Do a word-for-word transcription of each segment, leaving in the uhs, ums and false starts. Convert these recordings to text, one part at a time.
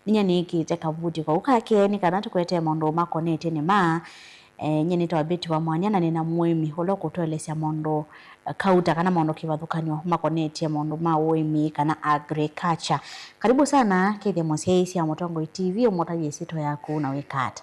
Ninyie nĩĩkĩĩte kavuti kau kake nĩ kana tũkwetee maũndũ makonetye nĩma. Eh, nyie nĩtawa Betty wa Mwania na nĩna mũĩmi ũla ũkũtũelesya maũndũ, eh, kauta kana maũndũ kĩvathũkany'o makonetye maũndũ ma ũĩmi kana agriculture. Karibu sana, kethĩa mũsyaĩĩsya Mũtongoi T V, ũmũtavye ĩsyĩtwa yaku na wĩka ata?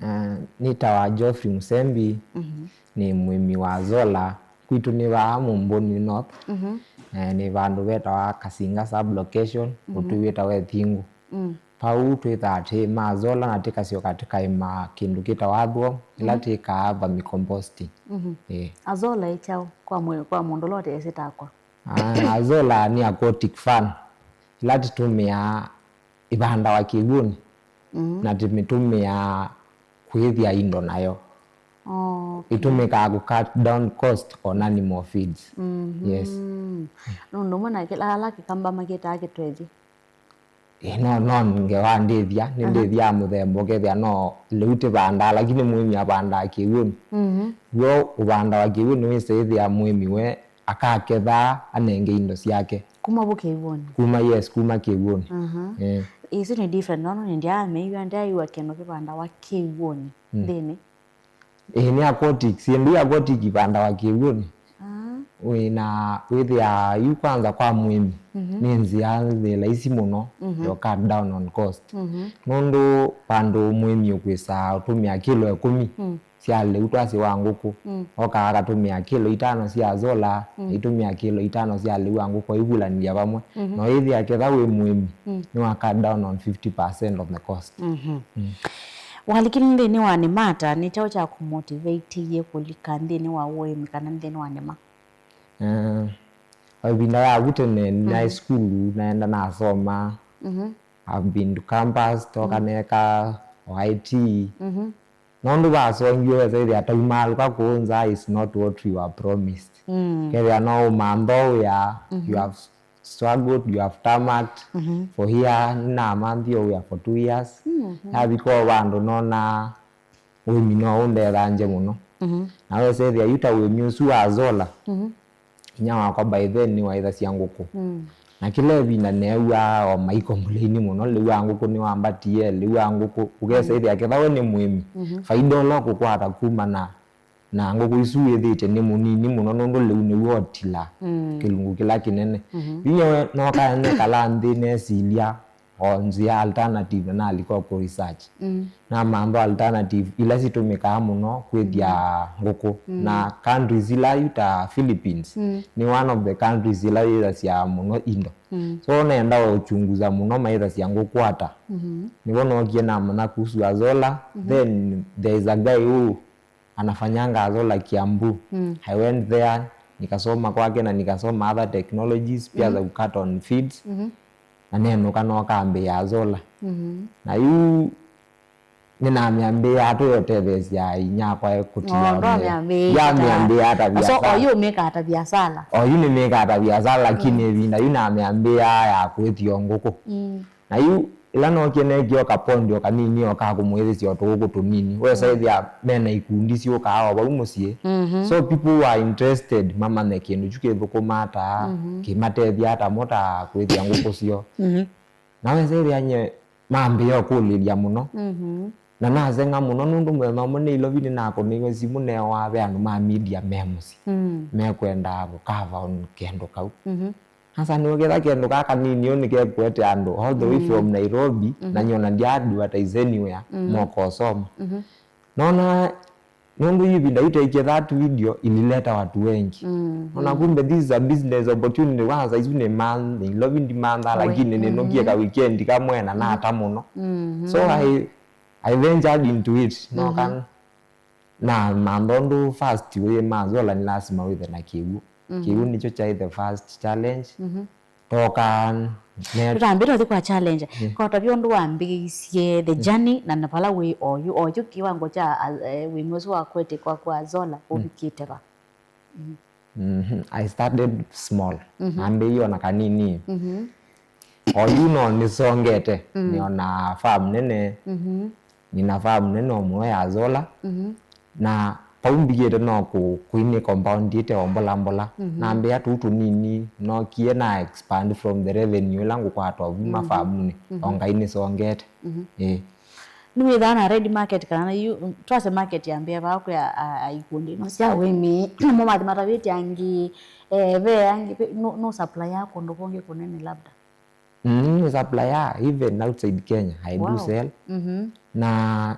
Eh, nĩtawa Geoffrey Musembi, Mhm. nĩ mũĩmi wa zola. Kwitũ nĩ vaa Mumbuni North. Mhm. Eh, nĩ vandũ vetawa Kasinga sub location, Mhm. ũtũi wĩtawa Ĩthingũ. Mm. Vau twĩthaa tĩĩmaa zola na tĩkasyoka tĩkaĩma kĩndũ kĩtawa athwom, ĩla Mhm. twĩkaa vermicomposting. Mhm. Ĩĩ. Azola ĩ kyaũ kwa mwĩ-, kwa mũndũ ũla ũtesĩ takwa? Ah, azola nĩ aquatic fern, ĩla tũtũmĩaa ĩvandawa kĩw'ũnĩ, Mm. na tũmĩtũmĩaa kũĩthya indo nayo. Oh, okay. Ĩtũmĩkaa kũ cut down cost on animal feeds. Mhm. Yes. Nũndũ ũmwe na kĩla ala Kĩkamba makĩtaa kĩtwethi. Ĩ, no, no ngewa ndĩthya, nĩ Aha. ndĩthya mũthemba ũkethĩa no lĩu tĩvandaa, lakini mũĩmi avandaa kĩw'ũnĩ. Mhm. W'o ũvandawa kĩw'ũnĩ wĩsĩ ĩthĩa mũĩmi we akakethaa anenge indo syake. Kuma vu kĩw'ũnĩ? Kuma, yes, kuma kĩw'ũnĩ. Aha. Eh. Isu nĩ different, nono nĩ ndyaamĩiw'a, ndyaĩw'a kĩndũ kĩvandawa kĩw'ũnĩ Mm. nthĩnĩ. Ĩĩ, nĩ aquatic. Syĩndũ ii aquatic ivandawa kĩw'ũnĩ. Ah. Wĩ na, wĩthĩaa yu kwanza kwa mũĩmi, Mhm. nĩ nzĩa nzĩa laisi mũno Mhm. ya cut down on cost. Mhm. Nũndũ vandũ mũĩmi ũkwĩsa ũtũmĩa kĩlo ĩkũmi Mm. sya lĩu twasye wa ngũkũ, Mm. oka akatũmĩa kĩlo itano sya zola, Mm. aitũmĩa kĩlo itano sya lĩu wa ngũkũ, aivulanĩlya vamwe. Mhm. Na wĩthĩa ketha wĩ mũĩmi, Mm. nĩ wa cut down on fifty percent of the cost. Mhm. Mm. Walikile nthĩnĩ wa Nimata, nĩ kyaũ kya kũmotivate-ie kũlika nthĩnĩ wa ũĩmi kana nthĩnĩ wa nĩma? Eh, o ĩvinda ya vu tene, naĩ Mhm. sukulu, naenda nasoma. Mhm. I've been to campus, toka Mhm. neka o I T. Mhm. Nũndũ vasongiwe wesa ĩthĩa taumaalũka kũũ nza is not what we were promised. Mm. Kethĩa no ũmantha wĩa, Mhm. you have struggled, you have tarmacked Mhm. for here, nĩnamanthie wĩa for two years. Mhm. Navika o vandũ nonaa ũĩmi no ũndethangye mũno. Mhm. Na wesa ĩthĩa yu ta ũĩmi ũsu wa zola, Mhm. inya wakwa by then nĩwaĩthasya ngũkũ. Mm. Na kĩla ĩvinda neew'aa o mai complain mũno, lĩu wa ngũkũ nĩwambatie, lĩu wa ngũkũ, ũkesa Mm. ĩthĩa ketha we nĩ mũĩmi, Mhm. faida ũla ũkũkwata kuma na na ngũkũ isu wĩthĩĩte nĩ mũnini mũno, nũndũ lĩu nĩw'o ũtila Mm. kĩlungu kĩla kĩnene. Mhm. Yu nyie nokaa nekala nthĩ nesilya o nzĩa alternative, na nalika kũ research. Mm. Namantha alternative ila sitũmĩkaa mũno kwĩthya Mm. ngũkũ. Mm. Na countries ila yu ta Philippines Mm. nĩ one of the countries ila yĩthasya mũno indo. Mm. So nenda ũchunguza mũno maĩthasya ngũkũ ata. Mhm. Nĩvo nookie namanya kuhusu azola. Mhm. Then there is a guy who anafanyanga azola Kiambu. Mm. I went there, nikasoma kwake na nikasoma other technologies pia Mm. za kucut on feeds. Mhm. Na nenũka noka ambĩĩa azola. Mhm. Na yu nĩnamĩambĩĩa atũyotetheesya inyakwa kũtia Oh, ndo ũmĩo. Amĩambĩĩa Yamĩambĩĩa ata So, biasala. Oyu ũmĩkaa ta biasala? Oyu nĩmĩkaa ta biasala, lakini Mm. ĩvinda yu namĩambĩĩa ya kwĩthya ngũkũ. Mm. Na yu, ĩla nookie neekie o kapondi o kanini o ka kũmwĩthĩsya o tũkũkũ tũnini. Wesa ĩthĩa mena ikundi syũkaa o vau mũsyĩ. Mhm. So people who are interested mamanye kĩndũ kyu kĩthũkũmaa ata, Mhm. kĩmatethya ata mo ta kwĩthĩa ngũkũ syoo. Mhm. Na wesa ĩthĩa nye mambĩĩa o kũlĩlya mũno. Mhm. Na naseng'a mũno nũndũ mũthenya ũmwe nĩ Ilovi nĩnakũnĩiwe simũ neewa ve andũ ma media me mũsyĩ. Mm. Mekwenda kũkava on kĩndũ kau. Mhm. Asa nĩũketha kĩndũ kaa kanini ũũ nĩkekũete andũ all the way Mm. from Nairobi, Mhm. na nyona ndya advertise anywhere, Mm. moka ũsoma. Mhm. Nona nũndũ yu ĩvinda yu taikie that video ilileta watu wengi. Mm, Nona mm. kumbe this is a business opportunity. Kwanza isu nĩ man, Nairobi ndimantha, We, lakini nĩnũkie mhm. ka weekend kamwe na Mm. nata mũno. Mhm. So I, I ventured into it. No Mhm. kan Na mantha ũndũ first wĩ mazola nĩ lasima wĩthe na kĩw'ũ. Mhm. Kĩw'ũ nĩkyo kyaĩ the first challenge. Mhm. Toka ne- Tũtambĩte ũthi kwa challenge. Yeah. Kotavya ũndũ wambĩĩisye the Mm. journey na na vala wĩ oyu. Oyu kiwango kya, eh, wĩmwe ũsu wa kwete kwa kwa azola Mm. ũvikĩte va? Mhm. Mhm. I started small. Mhm. Nambĩĩie ona kanini. Mhm. Oyu no nĩsongete, Mm. nĩona farm nene. Mhm. Nina farm nene o mũno ya azola. Mhm. Na Au mbikĩte no kũ-, kũinĩ compound ĩte o mbola mbola. Mhm. Nambĩa tũu tũnini, nokie na expand from the revenue ĩla ngũkwata vu mafamunĩ. Mhm. O ngai nĩsongete. Mhm. Ĩĩ. Nĩwĩthaa na red market kana na yu, twase market yambĩa vaa kwĩ a, a, a ikundi ino sya ũĩmi, mo mathi matavĩtye angĩ, eh, ve angĩ, ve, no, no supplier kũndũ kũngĩ kũnene labda? Mm, nĩ supplier, even outside Kenya, I do sell. Mhm. Na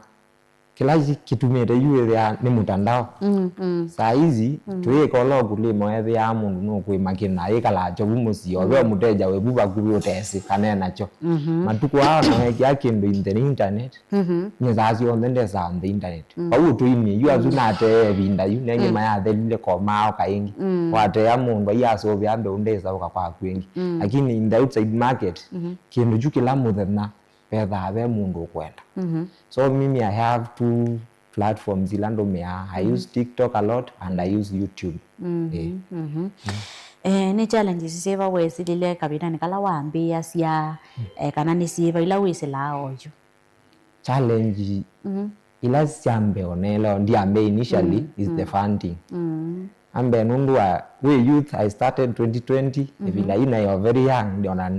kĩla kĩ-, kĩtumĩte yu wĩthĩa nĩ mũtandao. Mm, mm. Saa hizi, twĩĩka ũla ũkulima wethĩaa mũndũ nũkũĩma kĩndũ na yĩkalaa kyo vu mũsyĩ, o ve mũteja wĩ vu vakuvĩ ũtesĩ kana e nakyo. Mhm. Matukũ aa ona wekĩa kĩndũ in the internet, mhm, nĩ saa syonthe ndesaa on the internet. Mm. Vau ũtũinie, yu asu natee ĩvinda yu, nengĩ mayathelile komaa oka ĩngĩ. Mm. Watea mũndũ aiasũvĩa mbeũ ndĩsa ũka kwaku ĩngĩ. Mm. Lakini in the outside market, mhm, kĩndũ kyu kĩla mũthenya, vethaa ve mũndũ ũkwenda. Mhm. So mimi I have two platforms ila ndũmĩaa. I use TikTok a lot and I use YouTube. Mhm. Eh. Mhm. Eh, nĩ challenges syĩva wesilile kavindanĩ kala wambĩĩasya, eh, kana nĩ syĩva ila wĩsĩlaa oyu? Challenge, mhm, ila sya mbee ona ila ndiambĩĩa initially, mm, is the, mm, funding. Mm. Ambe nũndũ wa, wĩ youth, I started twenty twenty, mhm, ĩvinda yu naĩ o very young, ndiona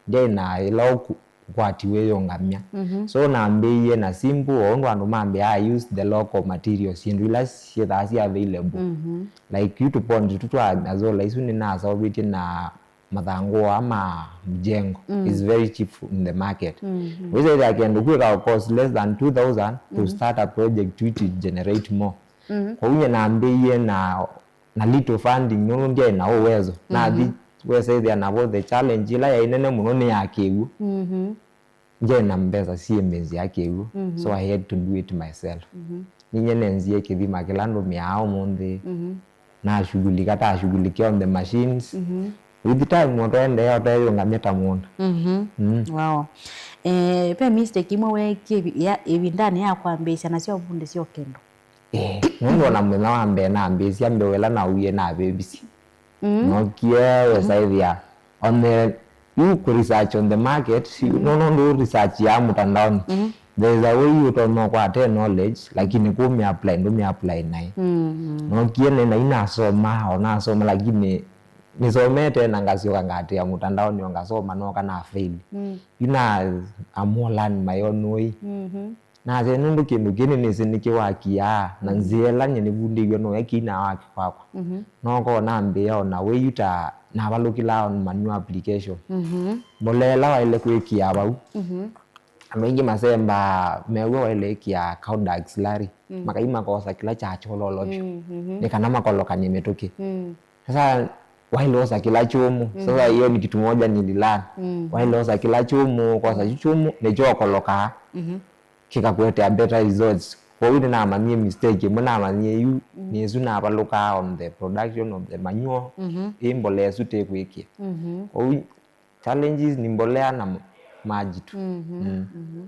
ndyaĩ na ĩla ũku-, ũkwati wĩyũngamya. Mhm. So nambĩĩie na simple, o ũndũ andũ mambĩaa, I used the local materials, syĩndũ ila syĩthaa syĩ available. Mhm. Like yu tũpondi tũtũ twa azola isu nĩnaseũvĩtye na mathangũ aa ma mjengo, mm, is very cheap in the market. Mhm. Wĩsethĩa kĩndũ kwĩka cost less than two thousand to, mhm, start a project which will generate more. Mhm. Kwoou nyie nambĩĩie na, na little funding, nũndũ ndyaĩ na ũwezo. Mhm. Nathi wesethĩa navo the challenge ĩla yaĩ nene mũno nĩ ya kĩw'ũ. Mhm. Ndyaĩ na mbesa syĩ mbĩnzi ya kĩw'ũ, mhm, so I had to do it myself. Mhm. Ninyie nenzie kĩthima kĩla ndũmĩaa ũmũnthĩ. Mhm. Nashughulika, tashughulikia on the machines. Mhm. With time, o twaendeea, o tweyũngamya ta mũũnda. Mhm. Mm. Wow. Eh, ve mistake imwe weekie ĩvi-, ya, ĩvindanĩ ya kwambĩĩsya nasyo vundĩ syo kĩndũ? Eh, nũndũ ona mũthenya wa mbee nambĩĩsya, mbeũ ĩla nauie navĩvisye. Mm. Nookie wesaĩthĩa on the, you ku research on the market, you, mm, no, no, ndũ research ya mũtandaoni. Mm. There is a way ũtonya ũkwate knowledge, lakini kũmĩ apply, ndũmĩ apply naĩ. Mm, mm. Nookie nĩ na inasoma, o nasoma, lakini nĩsomete na ngasyoka ngatĩa mũtandaoni, o ngasoma, noka na fail. Mm. Yu na, I'm more learn my own way. Mhm. Nasya nũndũ kĩndũ kĩĩ nĩnĩsĩ nĩkĩwakiaa, na, mhm, nzĩa ĩla nyie nĩvundĩiw'e noyo kĩinawaki kwakwa. Mhm. Nokoo nambĩĩa o na wĩyu ta navalũkĩlaa on manual application. Mhm. Mbolea ĩla waĩle kwĩkĩa vau. Mhm. Andũ aingĩ masembaa mew'a waĩle ĩkĩa cow dung slurry. Mm. Makai makosa kĩla kyakyololokyo. Mm, mhm. Nĩ kana makolokany'e mĩtũkĩ. Mm. Sasa waĩle osa kĩla kyũmũ. Sasa, mhm, hiyo ni kitu moja nililearn. Mhm. Waĩle osa kĩla kyũmũ, kosa kyu kyũmũ, nĩkyo ũkolokaa. Mhm. Kĩkakũetea better results. Kwoou nĩnamanyie mistake ĩmwe namanyie yu, mm, nĩ ĩsu navalũkaa on the production of the manure, mhm, ĩ mbolea ĩsu tĩkwĩkĩa. Mhm. Kwoou challenges ni mbolea na m-, maji tu. Mhm, mm, mhm.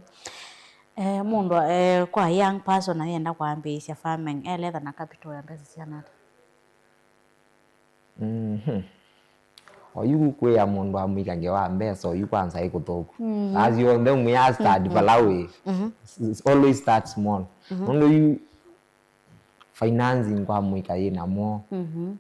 Eh, mũndũ, eh, kwa young person ayenda kwambĩĩsya farming, eletha na capital ya mbesa syana ata? Mhm. Oyu kwĩa mũndũ amwĩkange wa mbesa, oyu kwanza ĩ kũthũku. Mhm. Asi onthe mwĩa start, mhm, vala wĩ. Mhm. S-, s-, always start small. Mhm. Nũndũ yu financing kwa mũika yĩ namo. Mhm.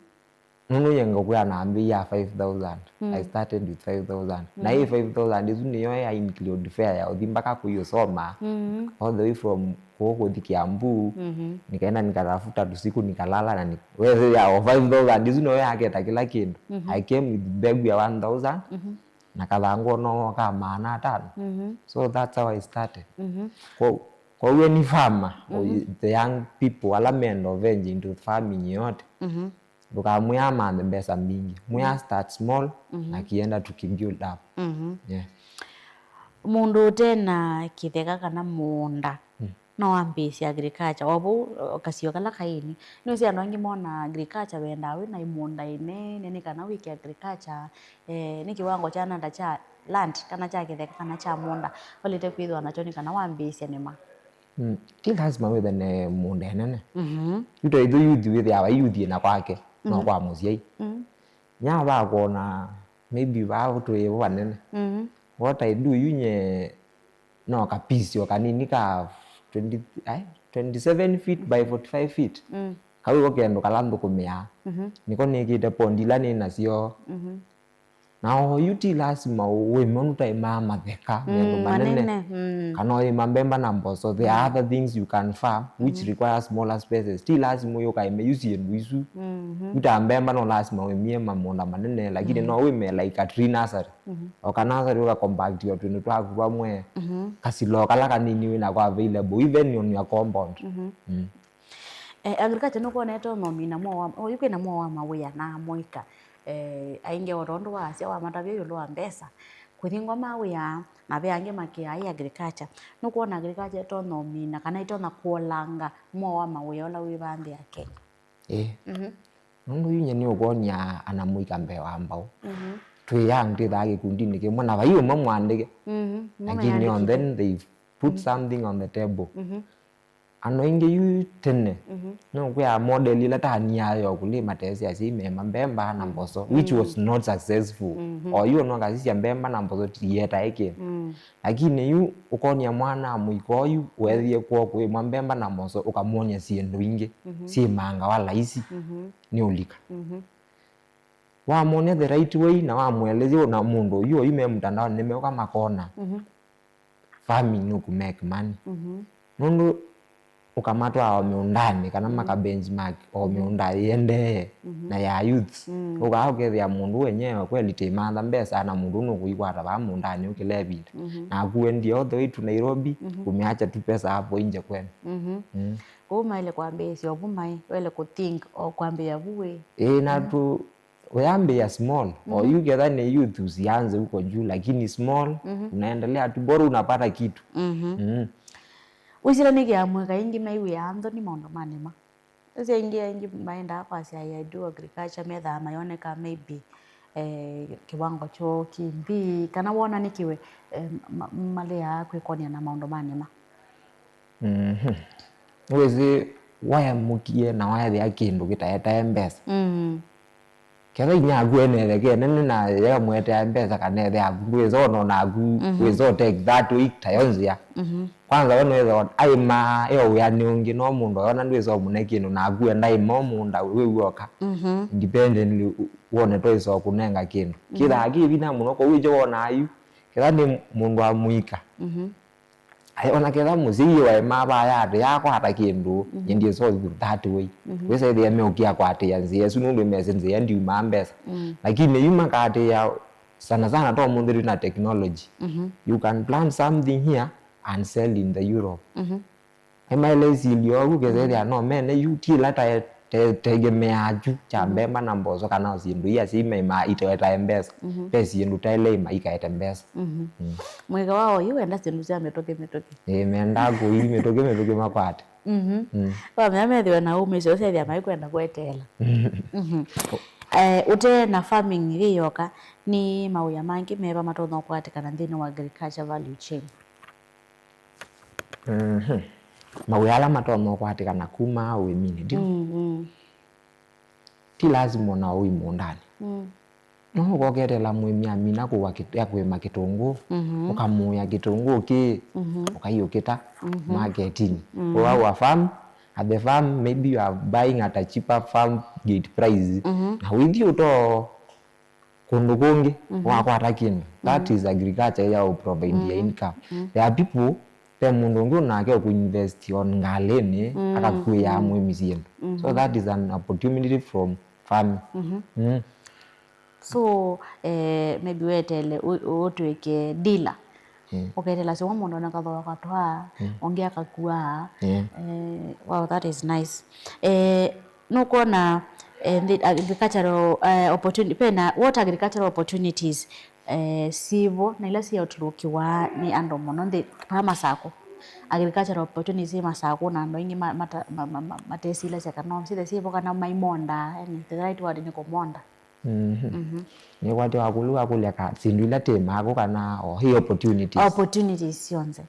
Nũndũ yenga kwĩa nambĩĩa five thousand. Mm. I started with five thousand. Na hii, mhm, five thousand ĩsu nĩyo ya include fare ya ũthi mpaka kũiũsoma. Mhm. All the way from kũũ kũthi Kiambu, mhm, nikaenda nikatafuta tusiku nikalala na ni-, wethĩa o five thousand ĩsu noyo yaketa kĩla kĩndũ. Mhm. I came with mbegu ya one thousand, mhm, na kathangũ no ka maana atano. Mhm. So that's how I started. Mhm. Kwa, kwa hiyo ni farmer, mhm, the young people, ala mendo venture into farming yote. Mhm. Ndũkamwĩa amanthe mbesa mbingĩ. Mwĩa, mhm, start small, mhm, na kienda tukibuild up. Mhm. Yeah. Mũndũ ũte na kĩtheka kana mũũnda, mm, no ambĩĩsye agriculture. O vau, o kasio kala kaini. Nĩwĩsĩ andũ angĩ mona agriculture wendaa wĩ na ĩmũũnda ĩnene nĩ kana wĩke agriculture, eh, nĩ kĩwango kyanata kya land kana kya kĩtheka kana kya mũũnda valĩte kwĩthĩwa nakyo nĩ kana wambĩĩsye nĩma? Mm, ti lazima wĩthe na mũũnda ĩnene. Mhm. Yu ta ithu youth wĩthĩawa ĩ youth ĩna kwake, no, mhm, kwa mũsyai. Mm. Nyava kwona maybe vaa tũĩ vo vanene. Mhm. What I do, yu nye no kapisi o kanini ka twenty, ai, twenty-seven feet by forty-five feet. Mm. Kau ĩko kendo kala nthũkũmĩaa. Mhm. Nĩko nĩkĩte pondi ila nĩ nasyo. Mhm. Na oyu ti lasima wĩme ũndũ taĩmaa matheka, mm, mendũ manene, manene, mm, kana ũyĩma mbemba na mboso. There are, mm, other things you can farm which, mm, require smaller spaces. Ti lasima ũyũkaĩme yu syĩndũ isu. Mhm. Yu ta mbemba no lasima wĩmie mamũnda manene, lakini, mm, no wĩme like a tree nursery. Mhm. O ka nursery ũka compact o twĩndũ twaku vamwe. Mhm. Kasilo kala kanini wĩnako available, even on your compound. Mhm. Mm. Eh, agriculture nũkwona ĩtonya ũmina mwaũ wa, oyu kwĩna mwaũ wa mawĩa na amũika, eh, aingĩ o tondũ wasya wamatavya ĩũlũ wa mbesa, kũthi ngoma wĩa, na ve angĩ makĩaa ĩ agriculture. Nũkwona agriculture ĩtonya ũmina kana ĩtonya kũolanga mwaũ wa mawĩa ũla wĩ vaa nthĩ ya Kenya? Ĩĩ. Mhm. Nũndũ yu nye nĩũkwony'a ana mũika mbee wa mbaũ. Mhm. Twĩ young, twĩthaa kĩkundinĩ kĩmwe, na vai ũmwe mwandĩke. Mhm. Lakini on then they put, mhm, something on the table. Mhm. Andũ aingĩ yu tene, mhm, nũkwĩa model ila taniaa yo kũlĩma tesi asyai mema mbemba na, mm, mboso, which, mm, was not successful. Mhm. O yu ona ũkasisya mbemba na mboso ti yetae kĩndũ. Mm. Lakini yu ũkonia mwana mũika oyu wethie kwoo kũĩmwa mbemba na mboso, ũkamwony'a syĩndũ ingĩ, mhm, syĩmangawa laisi, mhm, nĩ ũlika. Mhm. Wamwony'a the right way na wamũelesya na mũndũ ũyu, oyu me mtandaoni nĩmeũka makona, mhm, farming nũkũ make money. Mhm. Nũndũ ũkamatwaa o mĩũndanĩ kana, mm, maka benchmark o, mhm, mĩũnda ĩendee, mhm, na ya youths. Mm. Ũkaa ũkethĩa mũndũ wenyewe kweli tĩmantha mbesa na mũndũ nũkũikwata vaa mũũndanĩ ũkĩla ĩvinda. Mhm. Naku wendie all the way to Nairobi, mhm, kũmeacha tu pesa hapo nje kwenu. Mhm. Mm. Kũu maĩle kwambĩĩsya ovu maĩ, waĩle kũthink o kwambĩĩa vu wĩ. Ĩĩ, na, mm, tu Ũyambĩĩa small. O, mhm, yu ketha nĩ youth usianze huko juu, lakini small, mhm, unaendelea tu, bora unapata kitu. Mhm. Mm. Wĩsĩla nĩkĩ amũika aingĩ maiw'ĩaa nthoni maũndũ ma nĩma? Ĩsĩ aingĩ, aingĩ maendaa kwasya, "I, I do agriculture," methaa mayoneka maybe, eh, kĩwango kyoo kĩ nthĩ, kana wona nĩkĩwe, eh, ma-, malea kwĩkonia na maũndũ ma nĩma? Mhm. Wĩsĩ, waemũkie na waethĩa kĩndũ kĩtaetae mbesa. Mm. Ketha inyia aku enetheke nene na yekamũetea mbesa kana ethe aku, ndwĩsa ona naku, mhm, wĩsa take that week tayo nzĩa. Mhm. Kwanza we nĩwĩsa aĩmaa eo wĩanĩ ũngĩ, no mũndũ ayona ndwĩsa ũmũne kĩndũ naku enda ĩma mũũnda wĩ w'oka. Mhm. Independently, wone twaĩsa kũnenga kĩndũ. Mhm. Kĩthaa kĩ vinya mũno, kwoou ĩkyo wonaa yu, ketha nĩ mũndũ wa mũika. Mhm. Ai, ona ketha mũsyai waema vaya atĩ yakwata kĩndũ, mhm, nyendie solve that way. Mhm. Wĩsa ĩthĩa meũkia kwatĩĩa nzĩa ĩsu nũndũ mesĩ nzĩa ndiumaa mbesa. Mm. Lakini yu makatĩĩa sana sana to mũnthĩ twĩ na technology. Mhm. You can plant something here and sell in the Europe. Mhm. Emaelesilio ogu kethethĩa no mene yu ti ĩla tae te-, tegemeaa kyu kya, mhm, mbemba na mboso kana o syĩndũ ia syĩima itoetae mbesa. Mhm. Ve syĩndũ taĩle ĩma ikaete mbesa. Mhm. Mm. Mũika wa oyu wenda syĩndũ sya mĩtũkĩ mĩtũkĩ. Ĩĩ, mendaa kũi mĩtũkĩ mĩtũkĩ makwate. Mhm. Mm. Wamea methĩwe na umĩsyo ũsethĩa maikwenda kweteela. Mhm. Eh, ũte na farming yĩ yoka, nĩ mawĩa mangĩ meva matonya ũkwatĩkana nthĩnĩ wa agriculture value chain? Mhm. Mawĩa ala matonya ũkwatĩkana kuma ũĩminĩ, ndio? Mm, mm. Ti lazima ona ũi mũũndanĩ. Mm. No ũkoketela mũĩmi amina kũwa kĩt-, ya kũĩma kĩtũngũũ, mhm, ũkamũĩa kĩtũngũũ kĩ, mhm, ũkaiũkĩta, mhm, maketinĩ. Mm. Ũawa farm, at the farm, maybe you are buying at a cheaper farm gate price. Mhm. Na wĩthi ũtoo kũndũ kũngĩ, mhm, wakwata kĩndũ. That, mhm, is agriculture ya ũprovide, mhm, income. Mhm. There are people, ve mũndũ ũngĩ onake ũkũinvest on ngalĩnĩ, mm, akakuĩaa, mm, mũĩmi syĩndũ. So, mhm, that is an opportunity from farming. Mhm. Mm. So, eh, maybe wetele ũ-, ũtwĩke dealer. Mm. Ũketela syo mũndũ nakathooa katwaa, mm, ũngĩ akakuaa. Yeah. Eh, wow, that is nice. Eh, nũkwona, eh, the agricultural, eh, opportunity, pena, what agricultural opportunities, eh, sivo na ila siaũtũlũkiwa nĩ andũ mũno nthĩ, paa Masakũ? Agricultural opportunities syĩ Masakũ na andũ aingĩ ma-, mata-, ma-, ma-, ma-, matesilasya kana syĩthe sivo kana maimonda, yani, the right word nĩ kũmonda. Mhm. Mhm. Nĩkwatĩ wakũlya wakũlya ka syĩndũ ila tĩ mako kana o hi opportunities. Opportunities syonthe.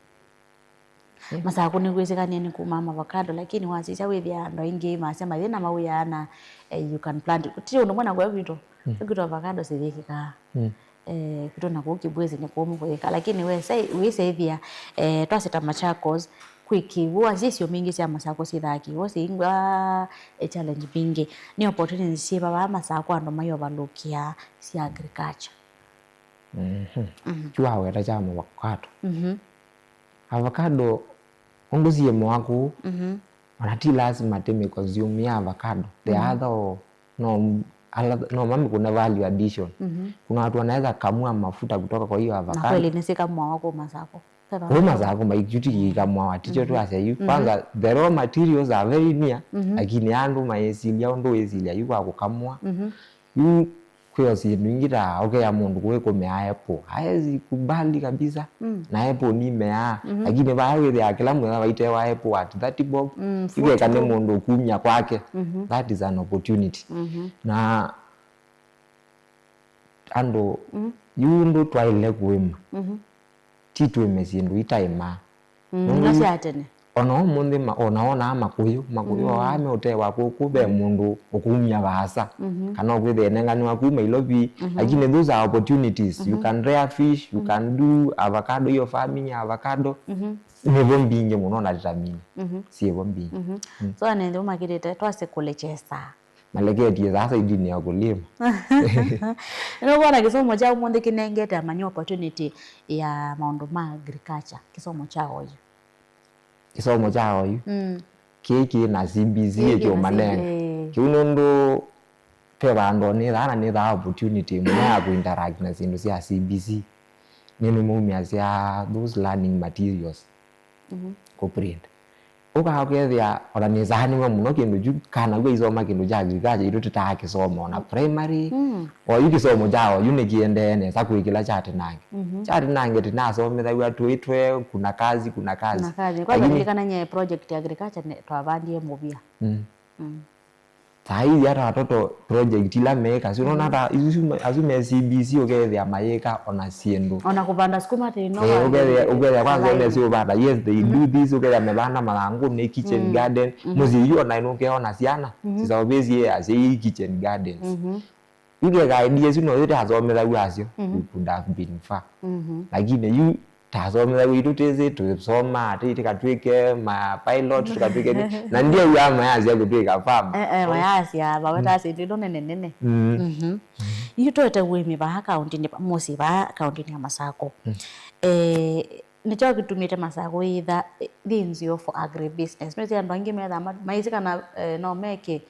Mm. Masakũ nĩkwĩsĩkanie nĩ kuma avocado, lakini wasisya wĩthĩa andũ aingĩ masya mathĩna mawĩaa na, eh, you can plant. Ti ũndũ mwe na kũya kwitũ. Mm. Kwitũ avocado siyĩkĩkaa. Mm. Eh, kwitũ na kũu Kibwezi nĩ kũmũ kũyĩka. Lakini wĩsa-, wĩsĩthĩa, eh, twasĩ ta Machakos, kwĩ kĩw'ũ, wasya isio mbingĩ sya Masakũ syĩthaa kĩw'ũ, syĩingwa e challenge mbingĩ. Nĩ opportunities syĩva vaa Masakũ andũ maiovalũkĩa sya agriculture? Mhm. Mhm. Kyu waweta kya avocado. Mhm. Avocado, ũndũ syĩmwa kũu, mhm, ona ti lasima tĩmĩ consume ya avocado. There are, mhm, other, no, ala, no mamĩkũne value addition. Mhm. Kuna watu wanaweza kamua mafuta kutoka kwa hiyo na avocado. Kweli nĩsyĩkamũawa kũu Masakũ. Kũu Masakũ, maikyu ti ikamũawa, tikyo, mhm, twasya yu. Mhm. Kwanza, the raw materials are very near, mhm, lakini andũ mayĩsilya ũndũ wĩsilya yu kwa kũkamũa. Mhm. Yu kwĩ o syĩndũ ingĩ ta ũkea mũndũ kũĩ kũmea apple. Haezi kubali kabisa. Mm. Na apple nimeaa. Mhm. Lakini vaa wĩthĩaa kĩla mũthenya vaitewa apple at thirty bob. Mm, ikeka nĩ fruit tu. Mũndũ ũkumya kwake. Mhm. That is an opportunity. Mhm. Na andũ, mm, yu ũndũ twaĩle kũĩma. Mhm. Ti twĩme syĩndũ itaĩmaa. Mm, nũndũ ila yu sya tene. Ona ũmũnthĩ ma-, ona wonaa makũyũ, makũyũ, mm, o aa me ũtee wa kũkũ, ve, mm, mũndũ ũkumya vaasa. Mhm. Kana ũkwĩthĩa enenganiwa kuma Ilovi, mhm, lakini those are opportunities. You, mhm, can rear fish, you, mhm, can do avocado, hiyo farming ya avocado. Mhm. Nĩvo mbingĩ mũno na vitamini. Mhm. Syĩvo mbingĩ. Mhm. Mm. So, anethĩ ũmakĩlĩte, twasye kũlechesa. Maleketie sasa idini ya kulima. Nĩwona kĩsomo kya ũmũnthĩ kĩnengete amanya opportunity ya maũndũ ma agriculture, kĩsomo kya oyu. Kĩsomo kya oyu. Mm. Kĩĩ kĩ na C B C. Kĩĩ kĩ na kĩũmanenga. C B C, eh. Kĩu nũndũ ve vandũ nĩthaa na nĩthaa opportunity ĩmwe ya kũinteract na syĩndũ sya C B C. Nĩnĩmaumiasya those learning materials. Mhm. Kũprint. Ũkaa ũkethĩa ona nĩsaanĩw'e mũno kĩndũ kyu, kana w'o isoma kĩndũ kya agriculture itũ tũtaakĩsoma ona primary. Mm. Oyu kĩsomo kya oyu nĩkĩendee nesa kwĩ kĩla kya tinange. Mhm. Kya tinange tinasomethaw'a twĩtwe kuna kazi, kuna kazi. Kuna kazi. Kwanza lakini lilikana nye project ya agriculture ne-, twavandie mũvia. Mm. Mm. Saa hizi hata watoto project ila meeka, si unaona, mm, hata isu, asu me C B C ũkethĩa mayĩka ona syĩndũ. Ona kũvanda sukuma tĩ no. Eh, ũkethĩa, ũkethĩa kwanza one si ũvanda. Yes, they do this, ũkethĩa mevanda mathangũ, nĩ kitchen, mm, garden. Mhm. Mũsyĩ yu ona nũkeona syana, mhm, sisaũvĩsie asyai kitchen gardens. Mhm. Yu keka idea isu no yu tasomethaw'a asyo, mhm, we could have been far. Mhm. Lakini yu tasomethaw'a itũ tĩsĩ tũsoma atĩ tũkatw'ĩke ma pilot, tũkatw'ĩke nĩ, na ndiew'aa mayasya kũtw'ĩka farmer. Eh, eh, mayasya vaweta syĩndũ ino nene nene. Mm. Mhm. Yu twete ũĩmi vaa kaũntĩnĩ, mũsyĩ vaa kaũntĩnĩ ya Masakũ. Mm. Eh, nĩkyo kĩtumĩte Masakũ yĩtha, eh, yĩ nzeo for agribusiness. Nĩsĩ andũ angĩ methaa ma-, maĩsĩ kana, eh, no meke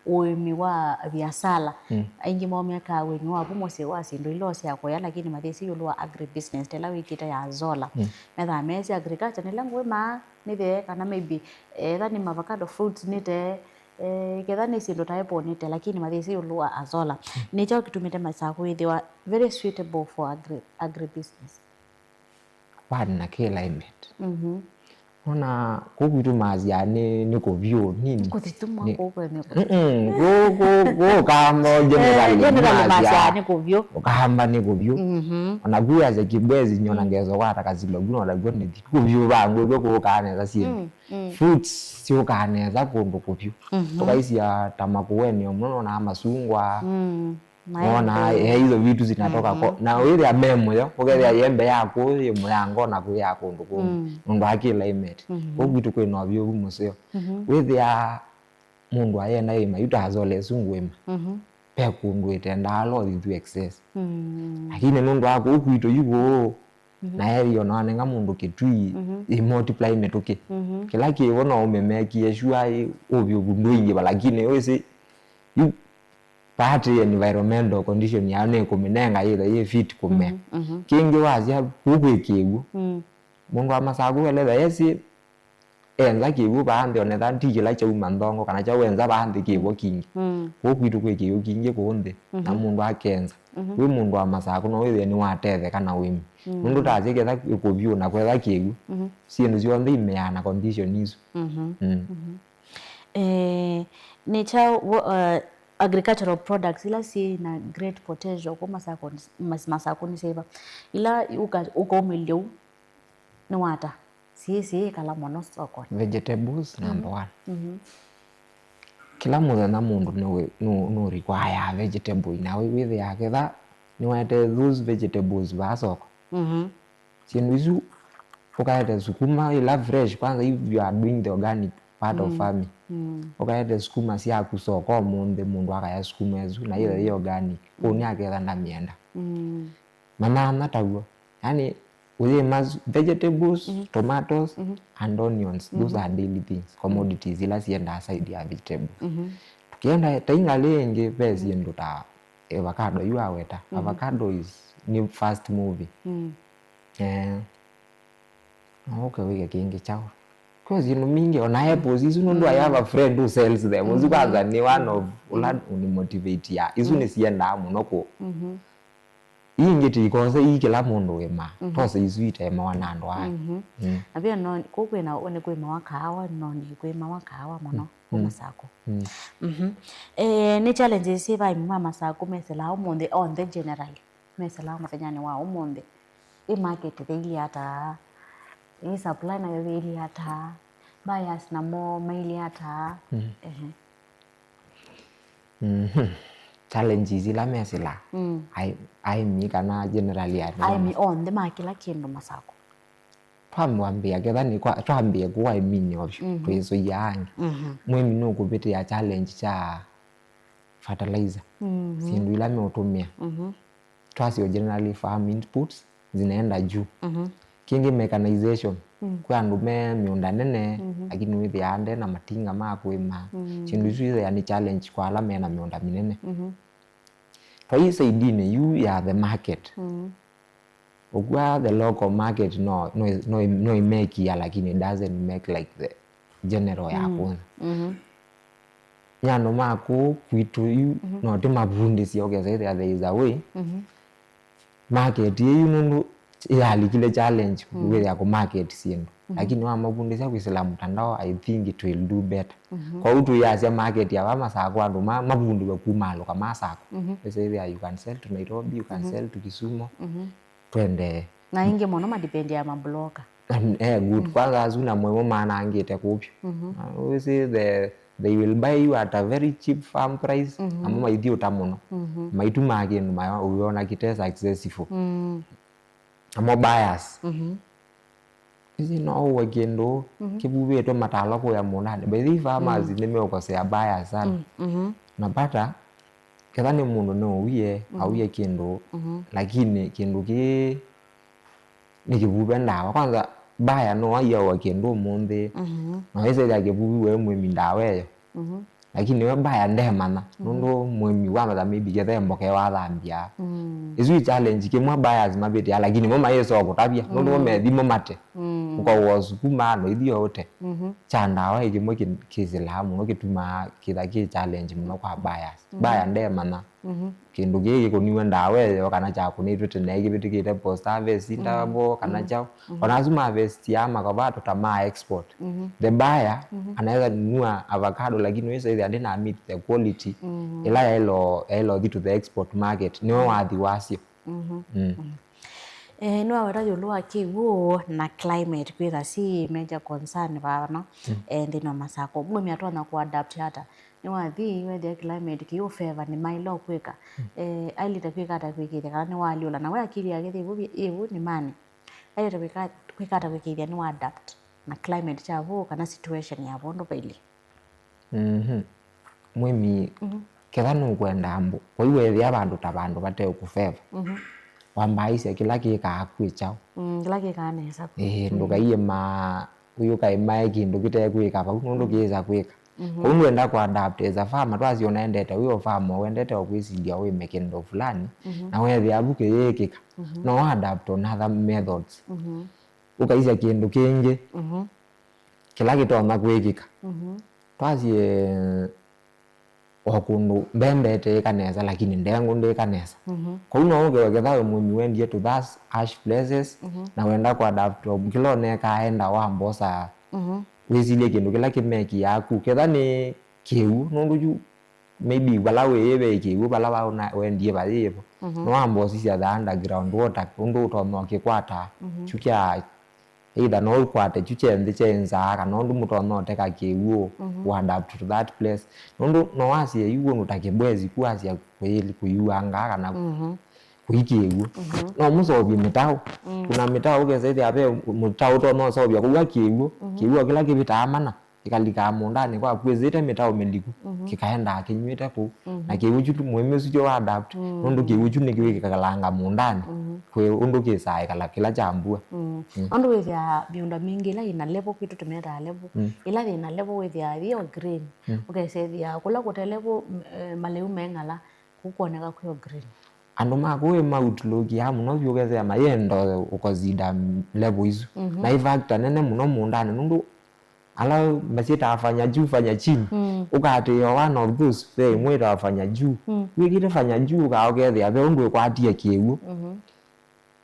ũĩmi wa viasala. Mm. Aingĩ moo mekaa ũĩmi wa vu mũsyĩ wa syĩndũ ila ũsya kũya, lakini mathĩsĩ ĩũlũ wa agribusiness, ta ĩla wĩkĩte ya solar. Mm. Methaa meesĩ agriculture nĩla ngũĩmaa, nĩthe, kana maybe, eh, etha nĩ avocado fruits nĩte, eh, ketha nĩ syĩndũ ta apple nĩte, lakini mathĩsĩ ĩũlũ wa solar. Mm. Nĩkyo kĩtumĩte Masakũ ĩthĩwa very suitable for agri-, agribusiness. Vaa na climate. Mhm. Ona kũu kwitũ maasya nĩ, nĩ kũvyũ, nini? Kũthituma nĩ kũu kwene. Mm-mm, kũu, kũu, kũu Ũkamba generally, eh, generally maasya, maasya nĩ kũvyũ. Ũkamba nĩ kũvyũ. Mhm. Ona kũu as a Kibwezi, nyona, mm, ngeso kwata kasilo, kũu ona kw'o nĩ kũvyũ vangũ, kw'o kũkaa nesa syĩndũ. Mm, mm. Fruits syũkaa nesa kũndũ kũvyũ. Mhm. Tũkaisya ta Makueni o mũno, nona masungwa. Mm. Maembe. Ona, eh, hizo vitu zinatoka, mhm, ko. Na wĩthĩa me mũyo, ũkethĩa, mhm, yembe ya kũũ yĩ mũyango na kwĩ ya kũndũ kũngĩ. Mm. Nũndũ wa climate. Mhm. Kũu kwitũ kwĩ na ũvyũvu mũseo. Mhm. Wĩthĩa mũndũ ayenda ĩma, yu tasole ĩsu ngũĩma. Mhm. Ve kũndũ ĩtendaa lothi to excess. Mm. Lakini nũndũ wa kũu kwitũ yu kũũ, mhm, na area ona wanenga mũndũ kĩtui, mhm, ĩ multiply mĩtũkĩ. Mhm. Kĩla kĩvo no ũmĩmekie sure ĩ ũvyũvu ndũingĩva, lakini wĩsĩ, yu Vaa twĩ environmental condition yayo nĩkũmĩnenga yĩthe yĩ fit kũmea. Mhm, mhm. Kĩngĩ wasya kũu kwĩ kĩw'ũ. Mm. Mũndũ wa Masakũ weletha yesĩ enza kĩw'ũ vaa nthĩ, onetha ti kĩla kyauma nthongo kana kyaũ enza vaa nthĩ kĩw'ũ kingĩ. Mm. Kũu kwitũ kwĩ kĩw'ũ kingĩ kũu nthĩ, na, mhm, mũndũ akenza. Mhm. Wĩ mũndũ wa Masakũ no wĩthĩe nĩwatetheka na ũĩmi. Mm. Nũndũ tasye ketha kũvyũ na kwetha kĩw'ũ, mhm, syĩndũ syonthe imeaa na condition isu. Mhm. Mm. Mhm. Eh, nĩ kyaũ, wo-, eh, agricultural products ila syĩ na great potential kũu Masakũ, Mas-, Masakũ nĩ syĩva? Ila ũka-, ũkaumĩlya ũu nĩ wata? Syĩ, syĩkala mũno sokonĩ. Vegetables, mhm, number one. Mhm. Kĩla mũthenya mũndũ nũ-, nũ-, nũ require vegetable, na wĩ-, wĩthĩaa ketha nĩwete those vegetables vaa soko. Mhm. Syĩndũ isu Ũkaete sukuma ila fresh, kwanza if you are doing the organic part of farming. Ũkaete sukuma syaku soko ũmũnthĩ, mũndũ akaya sukuma ĩsu, na ĩyo yĩ organic. Kũu nĩ aketha ndamĩenda. Manyanya taw'o. Yani, ũyĩma s-, vegetables, tomatoes, and onions. Those are daily things, commodities ila siendaa side ya vegetables. Tũkĩenda ta ingalĩ ĩngĩ, ve syĩndũ ta avocado, yu aweta. Avocado is new fast moving. Eh. No ũke wĩke kĩngĩ kyaũ. Kwĩ syĩndũ mbingĩ, ona apples isu nũndũ I have a friend who sells them. Ũsu kwanza nĩ one of ũla ũnimotivate ya. Isu nĩsiendaa mũno kũ. Ii ingĩ ti ikose, ii kĩla mũndũ wĩmaa. Tose isu itemawa na andũ aa. Na pia no, kũu kwĩna, nĩ kwĩmawa kaawa, no nĩ kwĩmawa kaawa mũno kuma Masakũ. Eh, nĩ challenges syĩva aĩmi ma Masakũ mesĩlaa ũmũnthĩ onthe generally? Mesĩlaa mũthenyanĩ wa ũmũnthĩ. Ĩ market yĩilyĩ ata? Ĩ supply nayo yĩilyĩ ata? Buyers namo mailyĩ ata? Ehe. Challenges ila mesĩlaa. Ai-, aĩmi kana generally andũ ma Aĩmi onthe ma kĩla kĩndũ Masakũ. Twamwambĩa ketha nĩ kwa, twambĩe kũu aĩminĩ o vyũ, twĩsũia angĩ. Mwĩmi nũkũvĩtĩa challenge kya fertilizer, syĩndũ ila meũtũmĩa. Twasyo generally farm inputs zinaenda juu. Kĩngĩ mechanization, kwĩ andũ me mĩũnda nene, lakini wĩthĩaa nde na matinga ma kũĩma. Syĩndũ isu ithĩa nĩ challenge kwa ala mena mĩũnda mĩnene. Twai saidinĩ yu ya the market. Ũkw'a the local market no, no, no, no ĩmekia, lakini it doesn't make like the general ya kũntha. Nĩ andũ ma kũu kwitũ yu no tũmavundĩsye, ũkesa ĩthĩa there is a way. Market ĩyu nũndũ yalikile challenge wĩthĩa kũ market syĩndũ. Lakini wamavundĩsya kwĩsĩla mtandao, I think it will do better. Kwoou tũyasya market ava Masakũ andũ ma, mavundĩwe kumaalũka Masakũ. Wĩsĩthĩa you can sell to Nairobi, you can sell to Kisumu. Twendee. Na ingĩ mũno madependea mabloka. Eh, good. Kwanza asu namo maanangĩte kũu vyũ. Na wĩsĩ the, they will buy you at a very cheap farm price. Namo maithiũta mũno. Maitumaa kĩndũ ma ũyona kĩte successful. Namo buyers. Ĩsĩ no ũwe kĩndũ kĩvuvĩtwe matalo kũya mũũndanĩ. By the way, farmers nĩmeũkosea buyers sana. Unapata, ketha nĩ mũndũ nĩũwie, awie kĩndũ, lakini kĩndũ kĩĩ nĩ kĩvuve ndawa. Kwanza, buyer no aiaũa kĩndũ ũmũnthĩ, na wĩsĩthĩa kĩvuviwe mwĩmi ndawa ĩyo. Lakini we buyer ndemanya, nũndũ mwĩmi wamanya maybe ketha mboka ĩyo athambia. Ĩsu ĩ challenge kĩmwe buyers mavĩtĩaa, lakini mo mayĩsa o kũtavya, nũndũ mo methimo mate. Ũkaũa sukuma, no ithio ũte. Kya ndawa ĩ kĩmwe kĩ-, kĩsĩlaa mũno, kĩtumaa kĩtha kĩ challenge mũno kwa buyers. Buyer ndemanya. Kĩndũ kĩĩ kĩkũniwe ndawa ĩyo, kana kyakũnĩtwe tene kĩvĩtũkĩte post harvest, interval, kana kyaũ. Ona asu ma harvestiaa makavato ta ma export. The buyer anaweza nunua avocado, lakini wĩsa ĩthĩa ndĩna meet the quality ĩla yaĩlo, yaĩlo thi to the export market. Nĩwe wathi wasyo. Mm. Eh, nĩwaweta ĩũlũ wa kĩw'ũ na climate kwĩtha si major concern vana, eh, nthĩnĩ wa Masakũ. Mũĩmi atonya kũ adapt ata? Nĩwathi wethĩa climate kĩw'ũ favor nĩ maĩle kwĩka. Eh, ailĩte kwĩka ata kwĩkĩĩthya kana nĩwaalyũla? Na we akili yake yĩ vu, yĩ vu nĩmanĩ. Ailĩte kwĩka, kwĩka ata kwĩkĩĩthya nĩwa adapt na climate kya vu kana situation ya vu ũndũ vailyĩ? Mhm. Mwĩmi, ketha nũkwenda mbũ, kwa hiyo ethĩa vandũ ta vandũ vate kũfeva. Wambaisya kĩla kĩkaa kwĩ kyaũ. Mm, kĩla kĩkaa nesa. Ĩĩ, ndũkaie ma, ũyũ kaĩ mae kĩndũ kĩte kwĩka vau, nũndũ kĩĩsa kwĩka. Kwoou nũenda kũ adapt as a farmer, twasyo naendete wĩ o farmer, wendete o kwĩsilya wĩme kĩndũ fulani, na wethĩa vu kĩyĩkĩka, no adapt on other methods. Ũkaisya kĩndũ kĩngĩ, kĩla kĩtonya kwĩkĩka. Twasye o kũndũ mbembe ĩteĩka nesa, lakini ndengũ ndĩka nesa. Kwoou no ũke weketha wĩ mũĩmi wendie to those harsh places, na wenda kũ adapt o kĩla ũnekaa enda wa mbosa, wĩsilye kĩndũ kĩla kĩmekiaa ku. Ketha nĩ kĩw'ũ, nũndũ yu maybe vala wĩĩ ve kĩw'ũ, vala wa-, wendie vayĩvo. No wamba ũsisya the underground water, ũndũ ũtonya ũkĩkwata kyu kya either no ũkwate kyu kye nthĩ kye nzaa, kana ũndũ mũtonya ũteka kĩw'ũ, ũ adapt to that place. Nũndũ no wasye yu ũndũ ta Kĩbwezi ku wasya kũyĩli kũiuangaa kana wĩ kĩw'ũ. Mhm. No mũseũvye mĩtaũ. Mm. Kuna mĩtaũ ũkesa ĩthĩa ve mũtaũ ũtonya ũseũvya kũu wa kĩw'ũ. Mhm. Kĩw'ũ kĩla kĩvĩtaa mana, kĩkalikaa mũũndanĩ kwaku, wĩsĩte mĩtaũ mĩliku, mhm, kĩkaendaa kĩnyw'ĩte kũu. Mhm. Na kĩw'ũ kyu, mũĩmi ũsu kyo wa adapt, mm, nũndũ kĩw'ũ kyu nĩkĩwĩkalanga mũũndanĩ, mhm, kwĩ ũndũ kĩsaa ĩkala kĩla kya mbua. Mm. Mm. Nũndũ wĩthĩaa mĩũnda mingĩ ĩla ĩna level, kwitũ tũmĩtaa level, mm, ĩla yĩna level wĩthĩaa yĩ o green. Mm. Ũkesethĩa kũla kũte level, m-, eh, malĩu meng'ala, kũkwoneka kwĩ o green. Andũ ma kũu ma outlook ya mũno vyũ ũkethĩa mayenda ũkosida level isu. Mhm. Na i factor nene mũno mũũndanĩ, nũndũ ala masyĩtaa fanya juu, fanya chini. Mm. Ũkaatĩĩa one of those, ve ĩmwe ĩtawa fanya juu. Mm. Wĩkĩte fanya juu, ũkaa ũkethĩa ve ũndũ ĩkwatie kĩw'ũ. Mhm.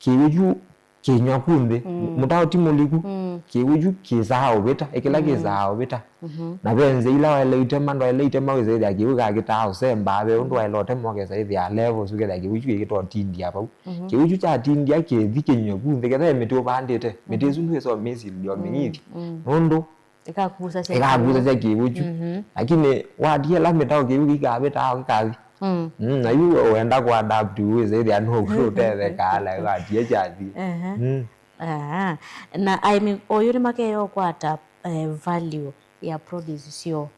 Kĩw'ũ kyu kĩnywa ku nthĩ. Mm. Mũtao ti mũliku. Mm. Kĩw'ũ kyu kĩsaa ũvĩta, ĩkĩla, mm, kĩsaa ũvĩta. Mhm. Na ve nzĩa ila waĩle itema, ndwaĩle itema, wĩsĩthĩa kĩw'ũ kakĩtaa ũsemba, ve ũndũ waĩle ũtema, ũkesa ĩthĩa level, ũsu ũkethĩa kĩw'ũ kyu kĩkĩtwa tindia vau. Mhm. Kĩw'ũ kyu kyatindia kĩthi kĩnywe ku nthĩ, ketha mĩtĩ ũvandĩte, mĩtĩ, mhm, ĩsu ndwĩsa ũmĩsilya, mm, ũmĩnyithya. Mm. Nũndũ ĩkakusasya, ĩkakusasya kĩw'ũ kyu. Mhm. Lakini watia ĩla mĩtao kĩw'ũ kĩkavĩtaa kĩkathi. Mm. Mm, na yu wenda kũ adapt wĩsĩthĩa no ũtethekaa na watia kyathi. Ehe. Mm. Aha. Na aĩmi oyu nĩmakeya ũkwata, eh, value ya produce syoo.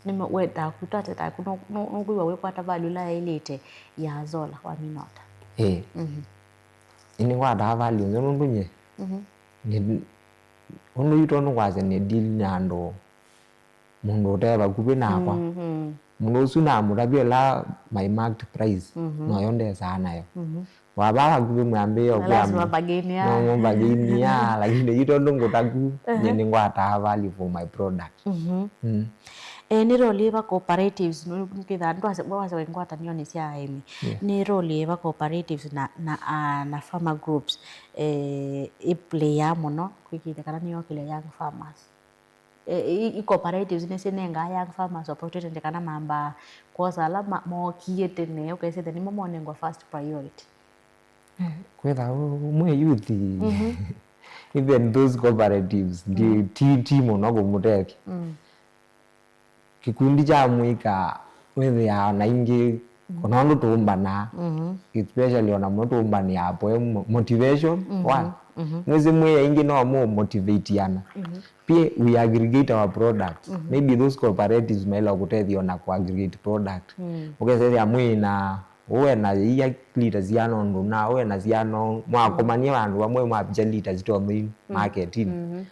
Nĩme-, wenda kutata taku, no, no, nũkwĩw'a wĩkwata value ĩla yaĩlĩte ya Azolla wamina ata? Ĩĩ. Mhm. Nĩngwataa value nzeo nũndũ nye. Mhm. Nĩ, ũndũ yu tondũ kwasya nĩ deal na andũ, mũndũ ũte vakuvĩ nakwa. Mhm. Mũndũ ũsu namũtavya ĩla my marked price, mhm, noyo ndesaa nayo. Mhm. Wava vakuvĩ mwambĩĩo. Na lazima bargain ya. No, no bargain ya, lakini yu tondũ ngũtaku, ehe, nye nĩngwataa value for my product. Mhm. Mm. Eh, nĩ role yĩva cooperatives, nũ-, nũkĩthaa, ndwase-, wase wĩ ngwatanĩonĩ sya aĩmi. Yeah. Nĩ role yĩva cooperatives na, na, ah, na farmer groups, eh, ĩ play mũno kwĩkĩĩthya kana nĩyokĩlya young farmers? Eh, i, i cooperatives nĩsyĩnengaa young farmers opportunity kana mambaa kwosa ala ma-, mookie tene, ũkesĩthya nĩmo monengwa first priority? Kwĩtha ũ-, ũmwe youth, mhm, even those cooperatives, ndi-, mm, ti, ti mũno kũmũtethya. Mm. Kĩkundi kya mũika wĩthĩaa na ingĩ, mm, kũna ũndũ tũũmbanaa, mhm, especially ona mũno tũũmbanĩaa poe mo-, motivation, mhm, one. Mhm. Mwĩsĩ mwĩ aingĩ no mũ motivatiana. Mhm. Pia we aggregate our products. Mhm. Maybe those cooperatives maila kũtethia ona kũ aggregate product. Mm. Ũkesethĩa mwĩ na, ũwe na ia lita siana ũndũ na, ũwe na siana, mwakomania, mm, vandũ vamwe mwavya lita sitoa mwĩ, mm, market-inĩ. Mhm.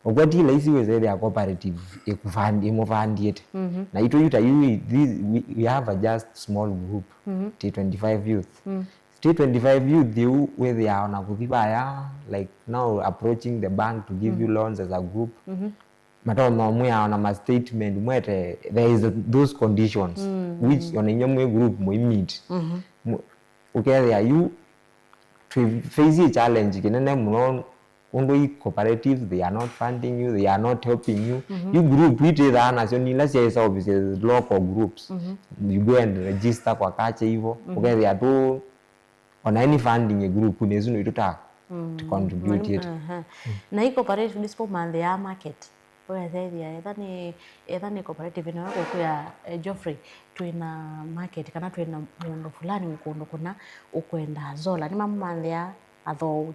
Ũkwati laisi wĩsethĩa cooperative ĩkũfund-, ĩmũfundĩte. Mhm. Na itũ yu ta yu, we, this, we, we have a just small group, mhm, ti twenty-five youth. Mm. Ti twenty-five youth yu wĩthĩaa ona kũthi vaya, like, now approaching the bank to give you, mhm, loans as a group. Mhm. Matonya mwĩao na ma statement mwete, there is those conditions, mm, which, mm, ona inyuĩ mwĩ group mũi meet. Mhm. Mu-, ũkethĩa yu twĩ face challenge kĩnene mũno, ũndũ i cooperatives, they are not funding you, they are not helping you. Mhm. Yu group itĩthaa nasyo nĩ ila syaĩ services local groups. Mhm. You go and register kwa culture hivyo. Mhm. Ũkethĩa tu ona any funding ya group nĩ ĩsu nĩ ĩtũtaa, mm, to contribute it. Aha. Mm. Na i cooperative nĩsipo manthĩaa market. Ũkethĩa etha nĩ, etha nĩ cooperative ĩno ya kũkwĩa, eh, Geoffrey, twĩna market kana twĩna mũndũ fulani wĩ kũndũ kũna ũkwenda Azolla. Nĩmamũmanthĩaa athoou.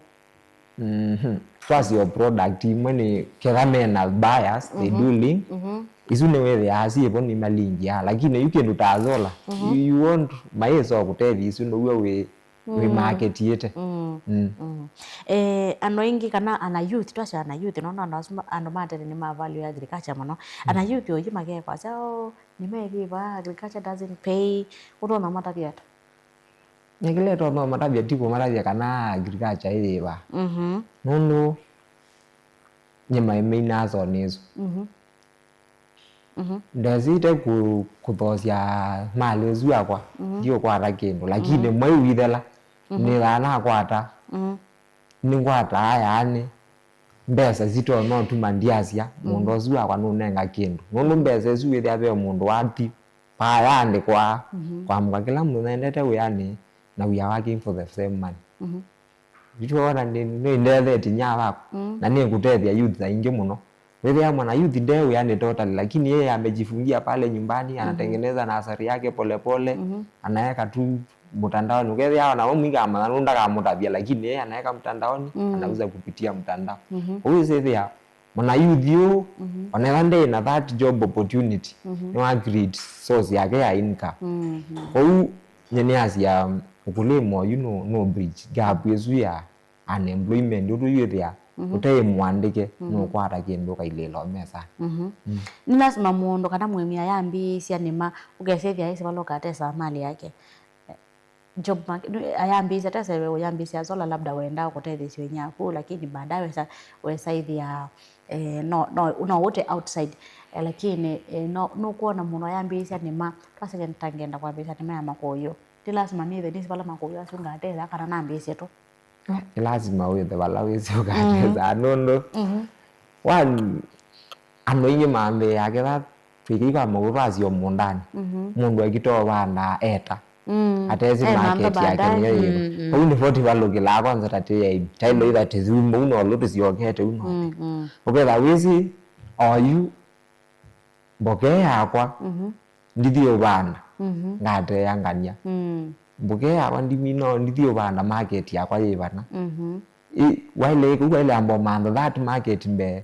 Mhm. Twasya o product imwe nĩ ketha mena buyers, they, mhm, do link. Mhm. Isu nĩwĩthĩaa syĩvo nĩmalingia, lakini yu kĩndũ ta Azolla, mhm, you, you want maĩsa o kũtethya isu nĩw'o wĩ, wĩ, mm, market yĩte. Mm. Mm. Mm. Eh, andũ aingĩ kana ana youth, twasya ana youth, nona andũ asu ma-, andũ ma tene nĩ ma value ya agriculture mũno. Mm. Ana youth oyu makekwasya, oh, nĩmeethĩwa agriculture doesn't pay, ũtonya matavya ata? Nĩ kĩla ĩtonya ũmatavya ti kũmatavya kana agriculture ĩyĩva. Mhm. Nũndũ nyie my main hustle nĩ ĩsu. Mhm. Mhm. Ndesĩte kũ-, kũthosya malĩ ĩsu yakwa, mhm, ndiũkwata kĩndũ, lakini, mhm, mwei wĩthela, mhm, nĩthaa nakwata. Mhm. Nĩngwataa yaani mbesa sitonya ũtuma ndyasya, mm, mũũnda ũsu wakwa nũnenga kĩndũ. Nũndũ mbesa ĩsu wĩthĩa ve mũndũ wati, payaandĩkwa, mhm, kwamũka kĩla mũthenya nendete wĩanĩ, na we are working for the same money. Mhm. Yu twona nĩ, nĩndethetye nya wakwa, mm, na nĩngũtethya youth aingĩ mũno. Wĩthĩa mwana youth nde wĩanĩte totally, lakini yeye amejifungia pale nyumbani, anatengeneza nasari yake polepole, anaweka tu mtandaoni. Ũkethĩa ona we mwĩkamanya nũndũ ndakamũtavya, lakini yeye anaweka mtandaoni, anauza kupitia mtandao. Ũu wĩsĩthĩa mwana youth ũũ, onetha nde na that job opportunity, nĩ wa create source yake ya income. Ũu nye nĩasya, ukulima ũyu no, no bridge gap ĩsu ya unemployment, ũndũ yu ĩthĩa ũtaĩ mũandĩke, nũkwata kĩndũ ũkailĩĩla o mesanĩ. Nĩ lasima mũndũ kana mũĩmi ayambĩĩsya nĩma, ũkesĩthĩa aisĩ vala ũkatesaa malĩ yake. Job market, nĩ, ayambĩĩsya, ateseve ũyambĩĩsya sola, labda wendaa kũtethesya wenyaku, lakini baadaye wesa, wesa ĩthĩa, eh, no, no, no ũte outside. Eh, lakini, eh, no, nũkwona mũndũ ayambĩĩsya nĩma, twasya ta ngenda kwambĩĩsya nĩma ya makũyũ. Ti lasima nĩthe nĩsĩ vala makũyũ asu ngatethea kana nambĩĩsye tu. Nĩ lasima wĩthe vala wĩsĩ ũkatesaa nũndũ one, andũ aingĩ mambĩĩaa ketha twĩkĩi kwa mũndũ twasio mũũndanĩ, mũndũ ekĩte ũvandaa eta atesĩ market yake nĩyo yĩva. Vau nĩvo tĩvalũkĩlaa kwanza ta tĩ aĩmi, taĩlo itha tĩthumu ũu nolũ tũsyokete ũu nothe. Ũketha wĩsĩ oyu mboke yakwa ndithi ũvanda, ngateangania. Mboke yakwa ndimina, ndithi ũvanda, market yakwa yĩ vana. Ĩ, waile, kũu waile amba ũmantha that market mbee.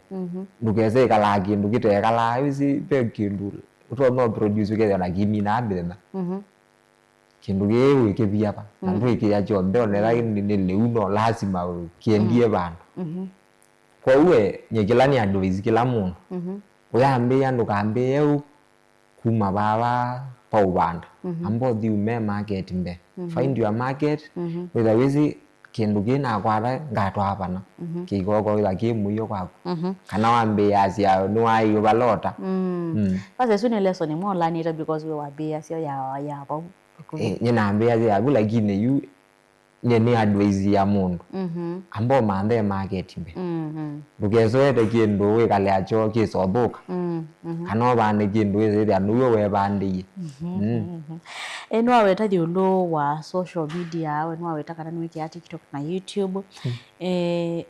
Ndũkese ĩkalaa kĩndũ kĩtekalaa, wĩsĩ ve kĩndũ ũtonya ũproduce ũkethĩa na kĩminaa mĩthenya. Kĩndũ kĩĩ wĩkĩvia va, na ndwĩkĩya kyonthe, onetha nĩ, nĩ lĩu no lasima kĩendie vandũ. Kwoou we, nye kĩla nĩ advise kĩla mũndũ, ũyambĩĩa ndũkambĩĩe ũ kuma vaa pa ũvanda. Amba ũthi ume market mbee. Find your market, wĩtha wĩsĩ kĩndũ kĩĩ nakwata ngatwaa vana. Kĩikoko wĩtha kĩ mũio kwaku. Kana wambĩĩasya nĩwaĩw'a valota. Sasa ĩsu nĩ lesson ĩmwe ũlanĩte because we wambĩĩasya ya, ya vau. Eh, nye nambĩĩasya yavu, lakini yu nye nĩ advise ya mũndũ. Amba ũmanthe market mbee. Ndũkesoete kĩndũ wĩkalea kyoo kĩsothũka. Kana ũvande kĩndũ wĩsĩthĩa nĩw'o wevandĩie. Eh, nĩwaweta ĩũlũ wa social media, we nĩwaweta kana nĩwĩkĩaa TikTok na YouTube. Eh,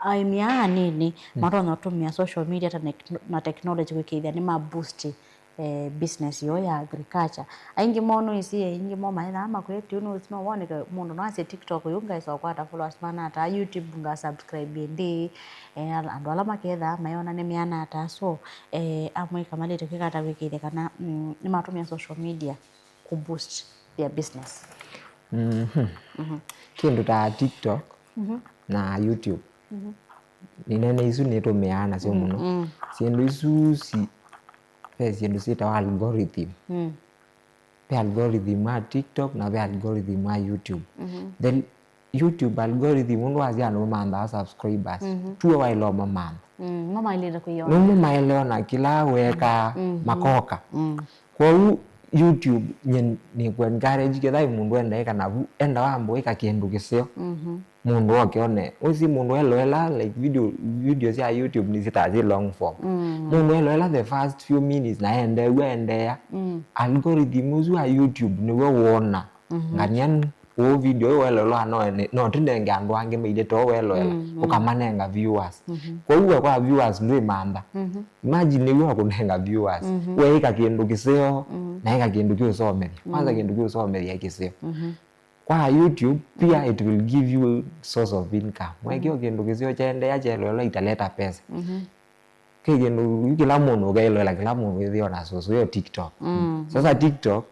aĩmi aa anini matonya ũtũmĩa social media ta nek-, na technology kwĩkĩĩthya nĩma boost, eh, business yoo ya agriculture. Aingĩ moo nũĩsĩ, aingĩ moo maethaa makwĩtĩ ũnũĩsĩ no woneke mũndũ no asye TikTok ũyũ ngaĩsa ũkwata followers mana ata, YouTube nga subscribe ĩndĩ, eh, al-, andũ ala makethaa mayona nĩ meana ata. So, eh, amwe kamalĩte kwĩka ata kwĩkĩĩthya kana, mm, nĩmatũmĩa social media ku boost their business. Mhm. Kĩndũ ta TikTok na YouTube. Nĩnene isu nĩtũmĩaa nasyo mũno. Syĩndũ isu si, ve syĩndũ syĩtawa algorithm. Ve algorithm wa TikTok na ve algorithm wa YouTube. The YouTube algorithm, ũndũ wasya andũ mamanthaa subscribers, tuo waĩle ũmamantha. Mamaĩlĩte kwĩona. Nũmamaĩle ona kĩla weekaa makoka. Kwoou YouTube nye nĩkũ encourage ketha mũndũ endae kana vu, enda wambe wĩka kĩndũ kĩseo. Mũndũ oke one. Ũsi mũndũ eloela, like, video, video sya YouTube nĩsĩtaa syĩ long form. Mũndũ eloela the first few minutes na endeew'a endeea. Algorithm ũsu wa YouTube nĩwe wona. Ngania ũũ video ũyũ welolwa no, no tũnenge andũ angĩ mailye to weloela, ũkamanenga viewers. Kwoou we kwa viewers ndwĩmantha. Imagine nĩw'o akũnenga viewers. Weĩka kĩndũ kĩseo, na ĩka kĩndũ kĩũsomethya. Kwanza kĩndũ kĩũsomethya kĩseo. Kwa YouTube, pia it will give you source of income. Mwekĩo kĩndũ kĩseo kyaendeea kyelolwa italeta pesa. Kĩ kĩndũ kĩla mũndũ ũkeloela, kĩla mũndũ wĩthĩo na source yo TikTok. Sasa TikTok,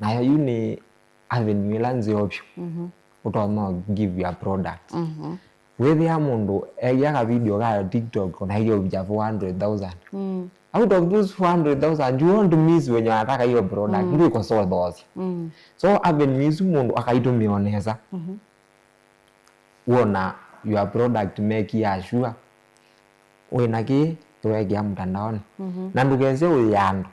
nayo yu nĩ avenue ĩla nzeo vyũ. Ũtonya give your product. Wĩthĩa mũndũ eia ka video ka TikTok na hiyo vya four hundred thousand. Out of those four hundred thousand, you won't miss wenye wanataka hiyo product. Ndwĩkosa ũthoosi. So avenue isu mũndũ akaitũmĩa nesa. Wona your product, make ya sure wĩna kĩ, tũwekĩa mtandaoni. Na ndũkese ũya andũ.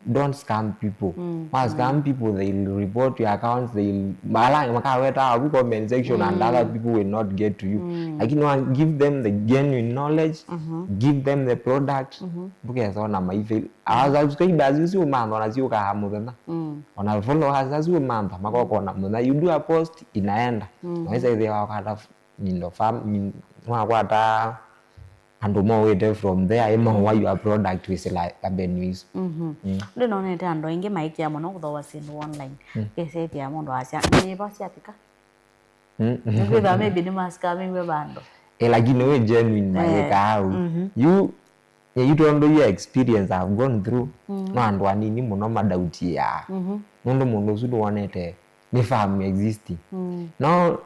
Don't scam people. Wa scam people, they'll report your accounts, they'll, mala makaweta avu comment section and other people will not get to you. Lakini wa give them the genuine knowledge, give them the product, ndũkesona maifail. Our subscribers isu ũmantha na siũkaa mũthenya. Ona followers asu ũmantha makokona mũthenya. You do a post, inaenda. Naweza ĩthĩa wakata mindo fam, min-, wakwata andũ mowĩte from there, ĩmaũa your product wĩsĩla avenue isu. Mhm. Mm. Ndĩnonete andũ aingĩ maĩkĩa mũno kũthooa syĩndũ online. Mm. Kĩsĩthĩa mũndũ asya, "Nĩ va syafika?" Mm. Nĩkwĩthĩwa maybe nĩmasika mĩw'e vandũ. Eh, lakini wĩ genuine mayĩkaa au. Mhm. Yu, yu tondũ yu experience I've gone through, mm, no andũ anini mũno madautiaa. Mhm. Nũndũ mũndũ ũsu nĩwonete nĩ farm existing. Mm. No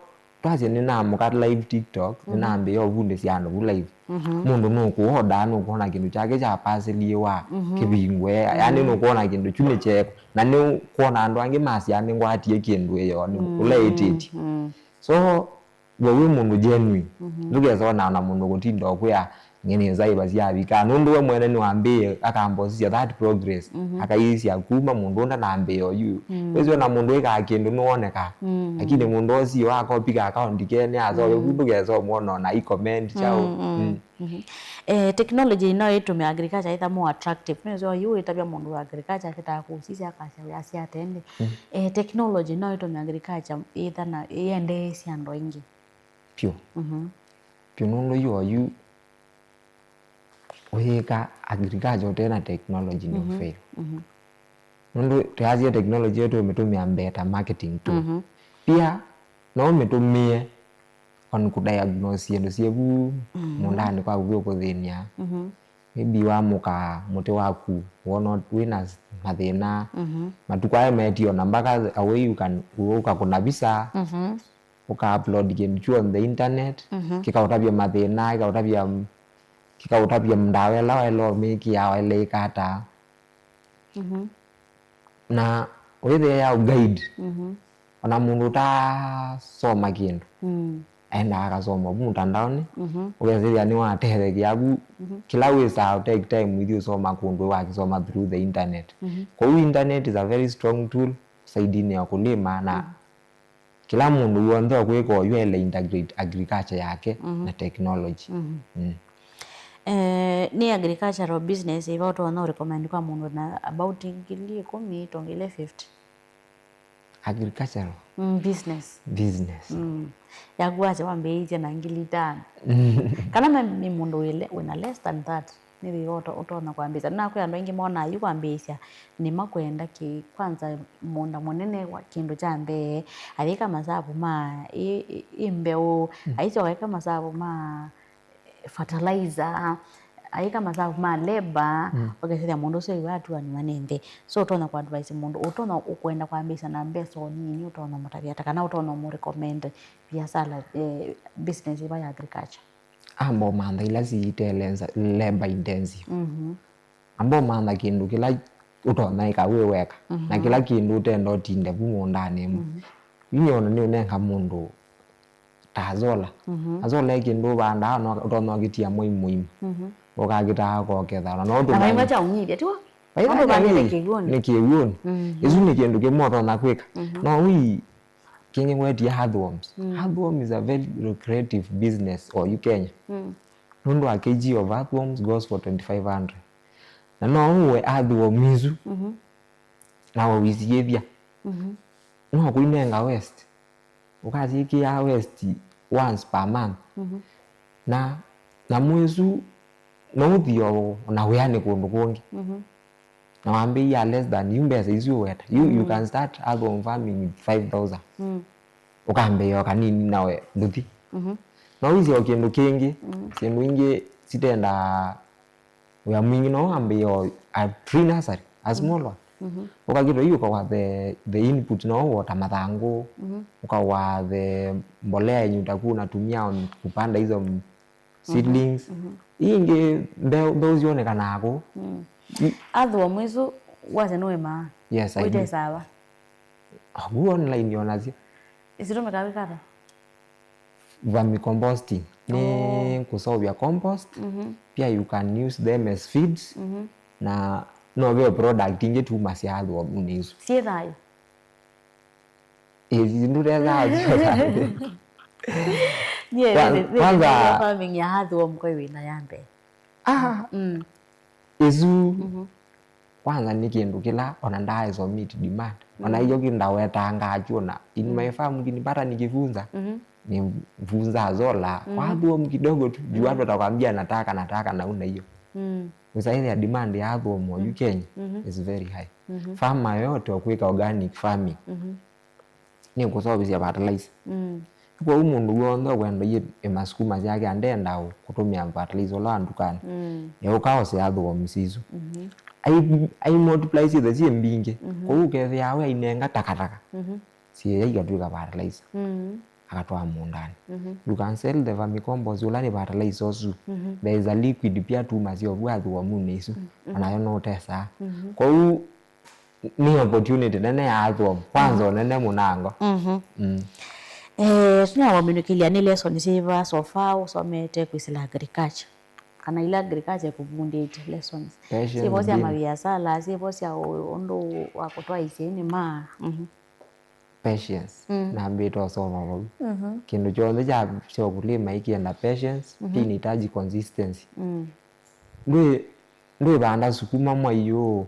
twasye nĩnaamũka live TikTok, mhm, nĩnambĩĩa ũvundĩsya andũ vu live. Mhm. Mũndũ nũkũoda, nũkwona kĩndũ kyake kyapasĩliwa, mhm, kĩvingũe, yani, mhm, nũkwona kĩndũ kyu nĩ kyeko. Na nĩũkwona andũ angĩ masyaa nĩngwatie kĩndũ ĩyo, nĩ, mm, ũla ĩtĩtye. Mm. So, we wĩ mũndũ genuine, mhm, ndũkesa ona, ona mũndũ kũtinda ũkwĩa, "Ng'enĩ nzaiva syavika," nũndũ we mwene nĩwambĩĩe akambosisya that progress, mhm, akaisya kuma mũndũ ũnda nambĩĩa oyu. Mm. Wĩsĩ ona mũndũ wĩkaa kĩndũ nĩwonekaa. Mm. Lakini mũndũ osie wa copy ka account kene asoe, mm, vu ndũkesa ũmwona ona i comment kyaũ. Mm, mm. Mm. Mhm. Eh, technology no ĩtũme agriculture ĩtha more attractive. Nĩsyo yu wĩtavya mũndũ wa agriculture akĩtaa kũsisya akasya wĩasya atende. Mm. Eh, technology no ĩtũme agriculture ĩtha na ĩendeesya andũ aingĩ. Pyũ. Mhm. Pyũ nũndũ yu oyu ũyĩka agriculture ũte na technology nĩ, mhm, ũfail. Mhm. Nũndũ tũyasya technology ĩyo tũmĩtũmĩa mbee ta marketing tool. Mhm. Pia no ũmĩtũmĩe on kũdiagnose syĩndũ syĩ vu, mm, mũũndanĩ kwaku vyũ kũthĩny'a. Mhm. Maybe wamũka mũtĩ waku, wona wĩna mathĩna. Mhm. Matukũ aya metie ona mpaka a way you can, ũkakũna visa, mhm, ũka upload kĩndũ kyu on the internet, mhm, kĩkaũtavya mathĩna, kĩkaũtavya, kĩkaũtavya ndawa ĩla waĩle ũmĩkĩa, waĩle ĩka ata. Mhm. Na wĩthĩa ya guide, mhm, ona mũndũ ũtasoma kĩndũ, mm, aendaa akasoma vu mũtandaonĩ, mhm, ũkesĩthĩa nĩwatethekea vu, mhm, kĩla wĩsaa take time ũithi ũsoma kũndũ wakĩsoma through the internet. Mhm. Kwoou internet is a very strong tool saidini ya kũlĩma na, mm, kĩla mũndũ w'onthe ũkwĩka oyu aĩle integrate agriculture yake, mhm, na technology. Mhm. Mm. Eh, nĩ agricultural business ĩva ũtonya ũrecommend kwa mũndũ na about ngili ĩkũmi tongile fifty? Agricultural? Mm, business. Business. Mm. Yaku wasya wambĩĩisye na ngili itano. Kana me, nĩ mũndũ wĩ le-, wĩna less than that. Nĩwĩo ũto-, ũtonya kwambĩĩsya. Na kwĩ andũ aingĩ monaa yu kwambĩĩsya nĩma kwenda kĩ-, kwanza mũũnda mũnene wa kĩndũ kya mbee, ayĩka masavu ma ĩ, ĩ, ĩ mbeũ, mm, aisyoka eka masavu ma fertilizer, ayĩka masavu ma labor, mm, ũkesĩthya mũndũ ũsu ĩw'a atuanĩwa nĩ nthĩ. So ũtonya kũ advise mũndũ, ũtonya ũkwenda kwambĩĩsya na mbesa o nini, ũtonya ũmũtavya ata, kana ũtonya ũmũ recommend biasala, eh, business ĩva ya agriculture? Amba ũmantha ila siite lensa-, labor intensive. Mhm. Amba ũmantha kĩndũ kĩla ũtonya ĩka wĩ weka, na, mhm, kĩla kĩndũ ũtenda ũtinde vu mũũndanĩ ĩmwe. Mhm. Yu nĩona nĩũnenga mũndũ ta azola. Mhm. Azola e kĩndũ ũvandaa, no ũtonya ũkĩtia mwei mũima. Mhm. Ũkakĩtaa koketha. Na no na vaimwa kya ũnyivya, tiwa? Vaimwa kya ũnyivya. Nĩ kĩw'ũnĩ. Mhm. Ĩsu nĩ kĩndũ kĩmwe ũtonya kwĩka. Mhm. No wĩ Kĩngĩ ngwetie earthworms. Mm. Earthworm is a very lucrative business oyu Kenya. Mm. Nũndũ a kg of earthworms goes for twenty-five hundred. Na no ũue earthworm isu, mhm, na ũisiĩthya. Mhm. No kũinenga waste. Ũkasyĩkĩaa waste once per month. Mhm. Na nyamũ ĩsu no ũthi o na wĩanĩ kũndũ kũngĩ. Mhm. Na wambĩĩa less than yu mbesa isu ũweta. You, you, mm, can start earthworm farming with five thousand. Mm. Ũkambĩĩa o kanini nawe ndũthi. Mhm. No wĩsĩ o kĩndũ kĩngĩ, mm, syĩndũ ingĩ sitendaa wĩa mwingĩ, no wambĩĩa o a pre-nursery, a small one. Mhm. Ũkakĩtwa yu ũkawa the, the input, no wota mathangũ, mhm, ũkawa the mbolea yenye utakuwa unatumia on kupanda hizo m-, seedlings. Mhm. Ii ingĩ mbeũ, mbeũ cionekanaa kũu. Mm. I- Earthworm isu wasya nĩwĩmaa? Yes, I do. Wĩtesaa va? Agu online onasyo. Isitũmĩkaa wĩka ata? Vermicomposting. Nĩ, oh, kũseũvya compost. Mhm. Pia you can use them as feeds. Mhm. Na no ve product ingĩ tumasya earthworm-nĩ isu. Syĩ thayũ? Ĩĩ, ndũtethaa syosa. Nyie kwa-, nĩ, nĩ, kwanza nĩ farming ya earthworm kwa wĩna ya mbee. Ah, mm, ĩsu, mhm, kwanza nĩ kĩndũ kĩla ona ndaaĩsa meet demand. Ona, mm, iyo kĩndawetangaa kyona. In, mm, my farm ukinipata nikifunza. Mhm. ni vuza zola kwa thua kidogo tu juu watu watakwambia nataka nataka na una hiyo. Usaidhi ya demand ya thua mo you Kenya is very high. Farmer yote wa kuweka organic farming ni kusovisya fertilizer. Kwa hiyo mũndũ w'onthe ũkwenda yĩ masukuma syake andenda kũtũmĩa fertilizer ũla wa ndukanĩ, eũka ose athũa mũsisu. Ai, ai multiply syĩthe syĩ mbingĩ. Kwa hiyo ũkethĩa we ainenga takataka. Syĩya ikatwĩka fertilizer. Akatwaa mũũndanĩ. You can sell the vermicompost ũla nĩ fertilizer ũsu. There is a liquid pia tumasya ũvu athũa mũnĩ isu. Onayo no ũtesaa. Kwa hiyo nĩ opportunity nene ya athũa kwanza ũnene mũnango. Mm. Eh, tunawaminũkĩlya nĩ lesson syĩva so far ũsomete kwĩsĩla agriculture? Kana ila agriculture ĩkũvundĩte lessons? Syĩvo sya maviasala, syĩvo sya ũ- ũndũ wa kũtwaĩsya nĩ maa. Mhm. Patience. Nambĩte ũsoma vau. Kĩndũ kyonthe kya kya ũkulima ikienda patience, pia inahitaji consistency. Ndwĩ ndwĩvanda sukuma mwai ũũ.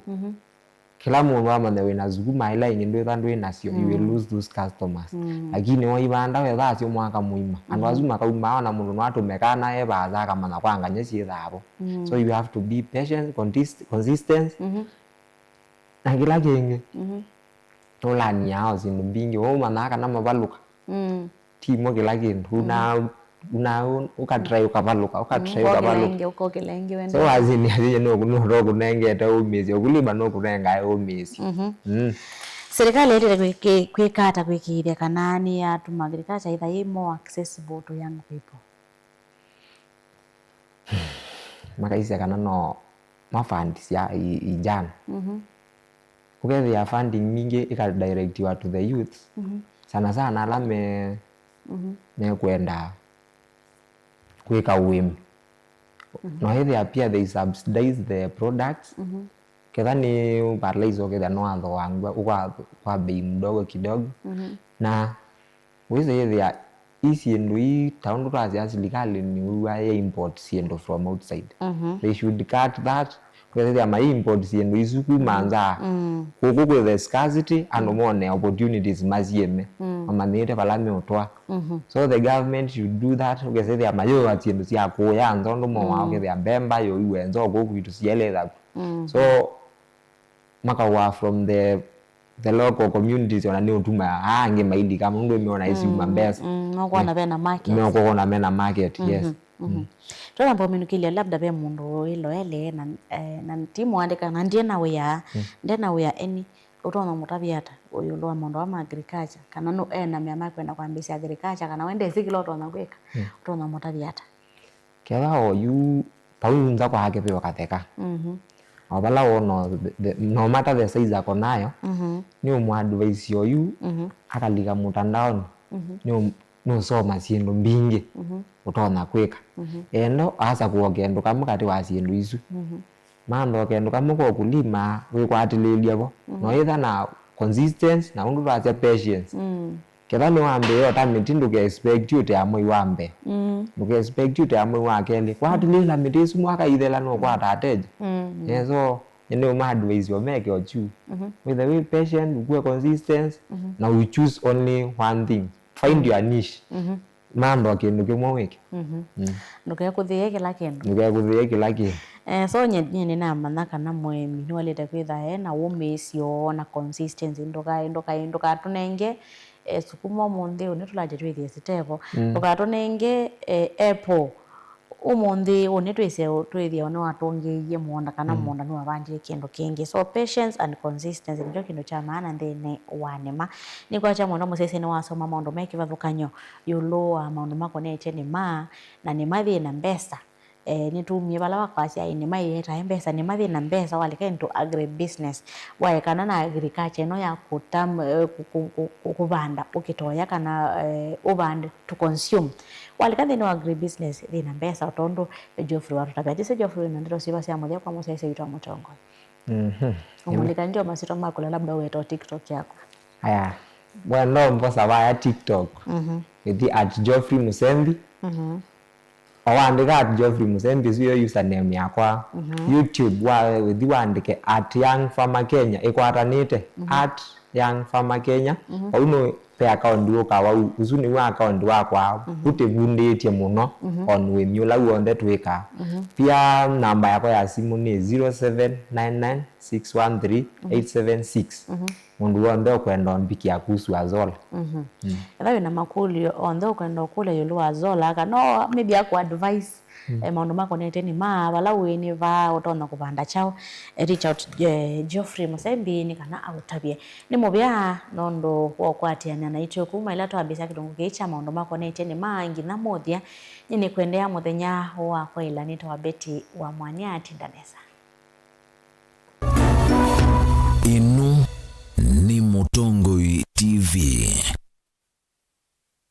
Kĩla mũndũ amanya wĩna sukuma ila ingĩ ndwĩtha ndwĩ nasyo, you will lose those customers. Lakini waivanda wetha asyo mwaka mũima, andũ asu makaumaa ona mũndũ no atũme kana evaasa akamanya kwa nganya syĩthaa vo. So you have to be patient, consist- consistent. Na kĩla kĩngĩ, tũlaniaa o syĩndũ mbingĩ, we ũmanyaa kana mavalũka. Ti mo kĩla kĩndũ. Una una ũkatrai ũkavalũka, ũkatrai ũkavalũka. So as in as in nũkũnengete ũmĩĩsyo, ũkulima nũkũnengae ũmĩĩsyo. Serikali ĩtĩte kwĩka ata kwĩkĩĩthya kana nĩ yatuma agriculture ĩtha yĩ more accessible to young people? Makaisya kana no mafundisya ijana. Ũkethĩa funding mingĩ ĩkadirectiwa to the youth, sana sana ala me mekwenda kwĩka ũĩmi. No ĩthĩa pia they subsidize the products. Ketha nĩ fertilizer ũkethĩa no athooangwa kwa, kwa bei mdogo kidogo. Na wĩsĩ ĩthĩa ii syĩndũ ii ta ũndũ twasya silikalĩ nĩwĩw'a ya import syĩndũ from outside. They should cut that. Kwĩsĩthya mai import syĩndũ isu kuma nza. Kũkũ kwĩ the scarcity, andũ mone opportunities masyĩme, mamanyĩte vala meũtwa. So the government should do that. Ũkesĩthya mayũa syĩndũ sya kũya nza ũndũ mowa ũkethĩa mbemba yũiwe nza ũkũ kwitũ sielĩtha. So makawa from the the local communities ona nĩ ũtuma aa angĩ mailika mũndũ ĩmeona isiuma mbesa. Mm, no kwona vena market. No kwona mena market, yes. Mm. Twona mbominũkĩlya labda ve mũndũ ĩloele na eh, na ti mũandĩka na ndie na wĩa ndie na wĩa eni ũtonya mũtavya ata ũyũlũ wa maũndũ ma agriculture kana no ena mea makwenda kwambĩsya agriculture kana wendesi kĩla ũtonya kwĩka ũtonya mũtavya ata? Ketha oyu pau nza kwake vĩ ũkatheka. O vala wona the, the, no matter the size ako nayo, nĩ ũmũadvise oyu akalika mũtandaonĩ, nĩ nũsoma syĩndũ mbingĩ ũtonya kwĩka. Enda aasa kũoka kĩndũ kamwe katĩ wa syĩndũ isu. Mantha o kĩndũ kamwe ka ũkulima wĩkwatĩlĩlya vo. No ĩtha na consistency na ũndũ twasya patience. Ketha nĩwambĩĩa ũta mĩtĩ ndũke expect ũtea mwei wa mbee. Ndũke expect ũtea mwei wa kelĩ. Kwatĩlĩĩla mĩtĩ ĩsu mwaka ithela nũkwata ateja. Nesa nĩũma advise o meke o kyu. Wĩthe wĩ patient, ũkue consistency na you choose only one thing. Find your niche. Mantha o kĩndũ kĩmwe wĩke. Ndũkekũthĩe kĩla kĩndũ. Ndũkekũthĩe kĩla kĩndũ. Eh, so nye nye nĩnamanya kana mũĩmi nĩwaĩlĩte kwĩtha e na wũmĩĩsyo na consistency. Ndũka ndũka ndũkatũnenge eh, sukuma ũmũnthĩ ũnĩ tũlaje twĩthĩe sitevo. Ndũkatũnenge eh, apple ũmũnthĩ ũnĩ twĩse twĩthĩe nĩwatũngĩie mũũnda kana mũũnda nĩwavandie kĩndũ kĩngĩ. So patience and consistency nĩkyo kĩndũ kya maana nthĩnĩ wa nĩma. Nĩkwakya mũno mũsyaĩĩsya nĩwasoma maũndũ me kĩvathũkany'o ĩũlũ wa maũndũ makonetye nĩma, na nĩma yĩ na mbesa. Eh, nĩtumie vala wakwasya ĩ nĩma ĩetae mbesa, nĩma yĩ na mbesa walika into agribusiness. Waekana na agriculture ĩno ya kũta, eh, kũ- kũ- kũ- kũ- kũvanda ũkĩtoya kana eh, ũvande to consume. Walika nthĩnĩ wa agribusiness yĩ na mbesa o tondũ Geoffrey watũtavya. Jesse Geoffrey, wĩna ndeto syĩva sya mũthya kwa mũsyaĩĩsya witũ wa mũtongoi? Mhm. Ũmũlĩka ndio masitwa makũla labda ũweta o TikTok yako. Aya, wenda ũmbosa vaya TikTok. Mhm. Ĩthi at Geoffrey Musembi. Mhm. O waandĩka at Geoffrey Musembi, ĩsu yo username yakwa. Mhm. YouTube wa, ĩthi waandĩke at Young Farmer Kenya, ĩkwatanĩte. Mhm. At Young Farmer Kenya. Mhm. Vau no pe account ũkawa u-, ũsu nĩw'o account wakwa. Mhm. Ũtĩvundĩtye mũno. Mhm. On wĩmi ũla w'onthe twĩkaa. Mhm. Pia namba yakwa ya simũ nĩ zero seven nine nine six one three eight seven six. Mhm. Mũndũ w'onthe ũkwenda ũmbikia kuhusu Azolla. Mhm. Mm. Ethĩwa wĩna makũlyo onthe ũkwenda ũkũlya ĩũlũ wa Azolla, kana maybe aku advice, mm, eh, maũndũ makonetye nĩ maa, vala wĩ nĩ vaa ũtonya kũvanda kyaũ, eh, reach out, eh, Geoffrey Mũsembi nĩ kana aũtavye. Nĩ mũvea nũndũ wa ũkwatĩanĩa naitũ kuma ĩla twambĩĩsya kĩlungu kĩĩ kya maũndũ makonetye nĩ maa nginya mũthya. Nyie nĩkwendea mũthenya wa kwaĩla nĩtawa Betty wa Mwania. Tinda nesa. Ĩno nĩ Mũtongoi T V.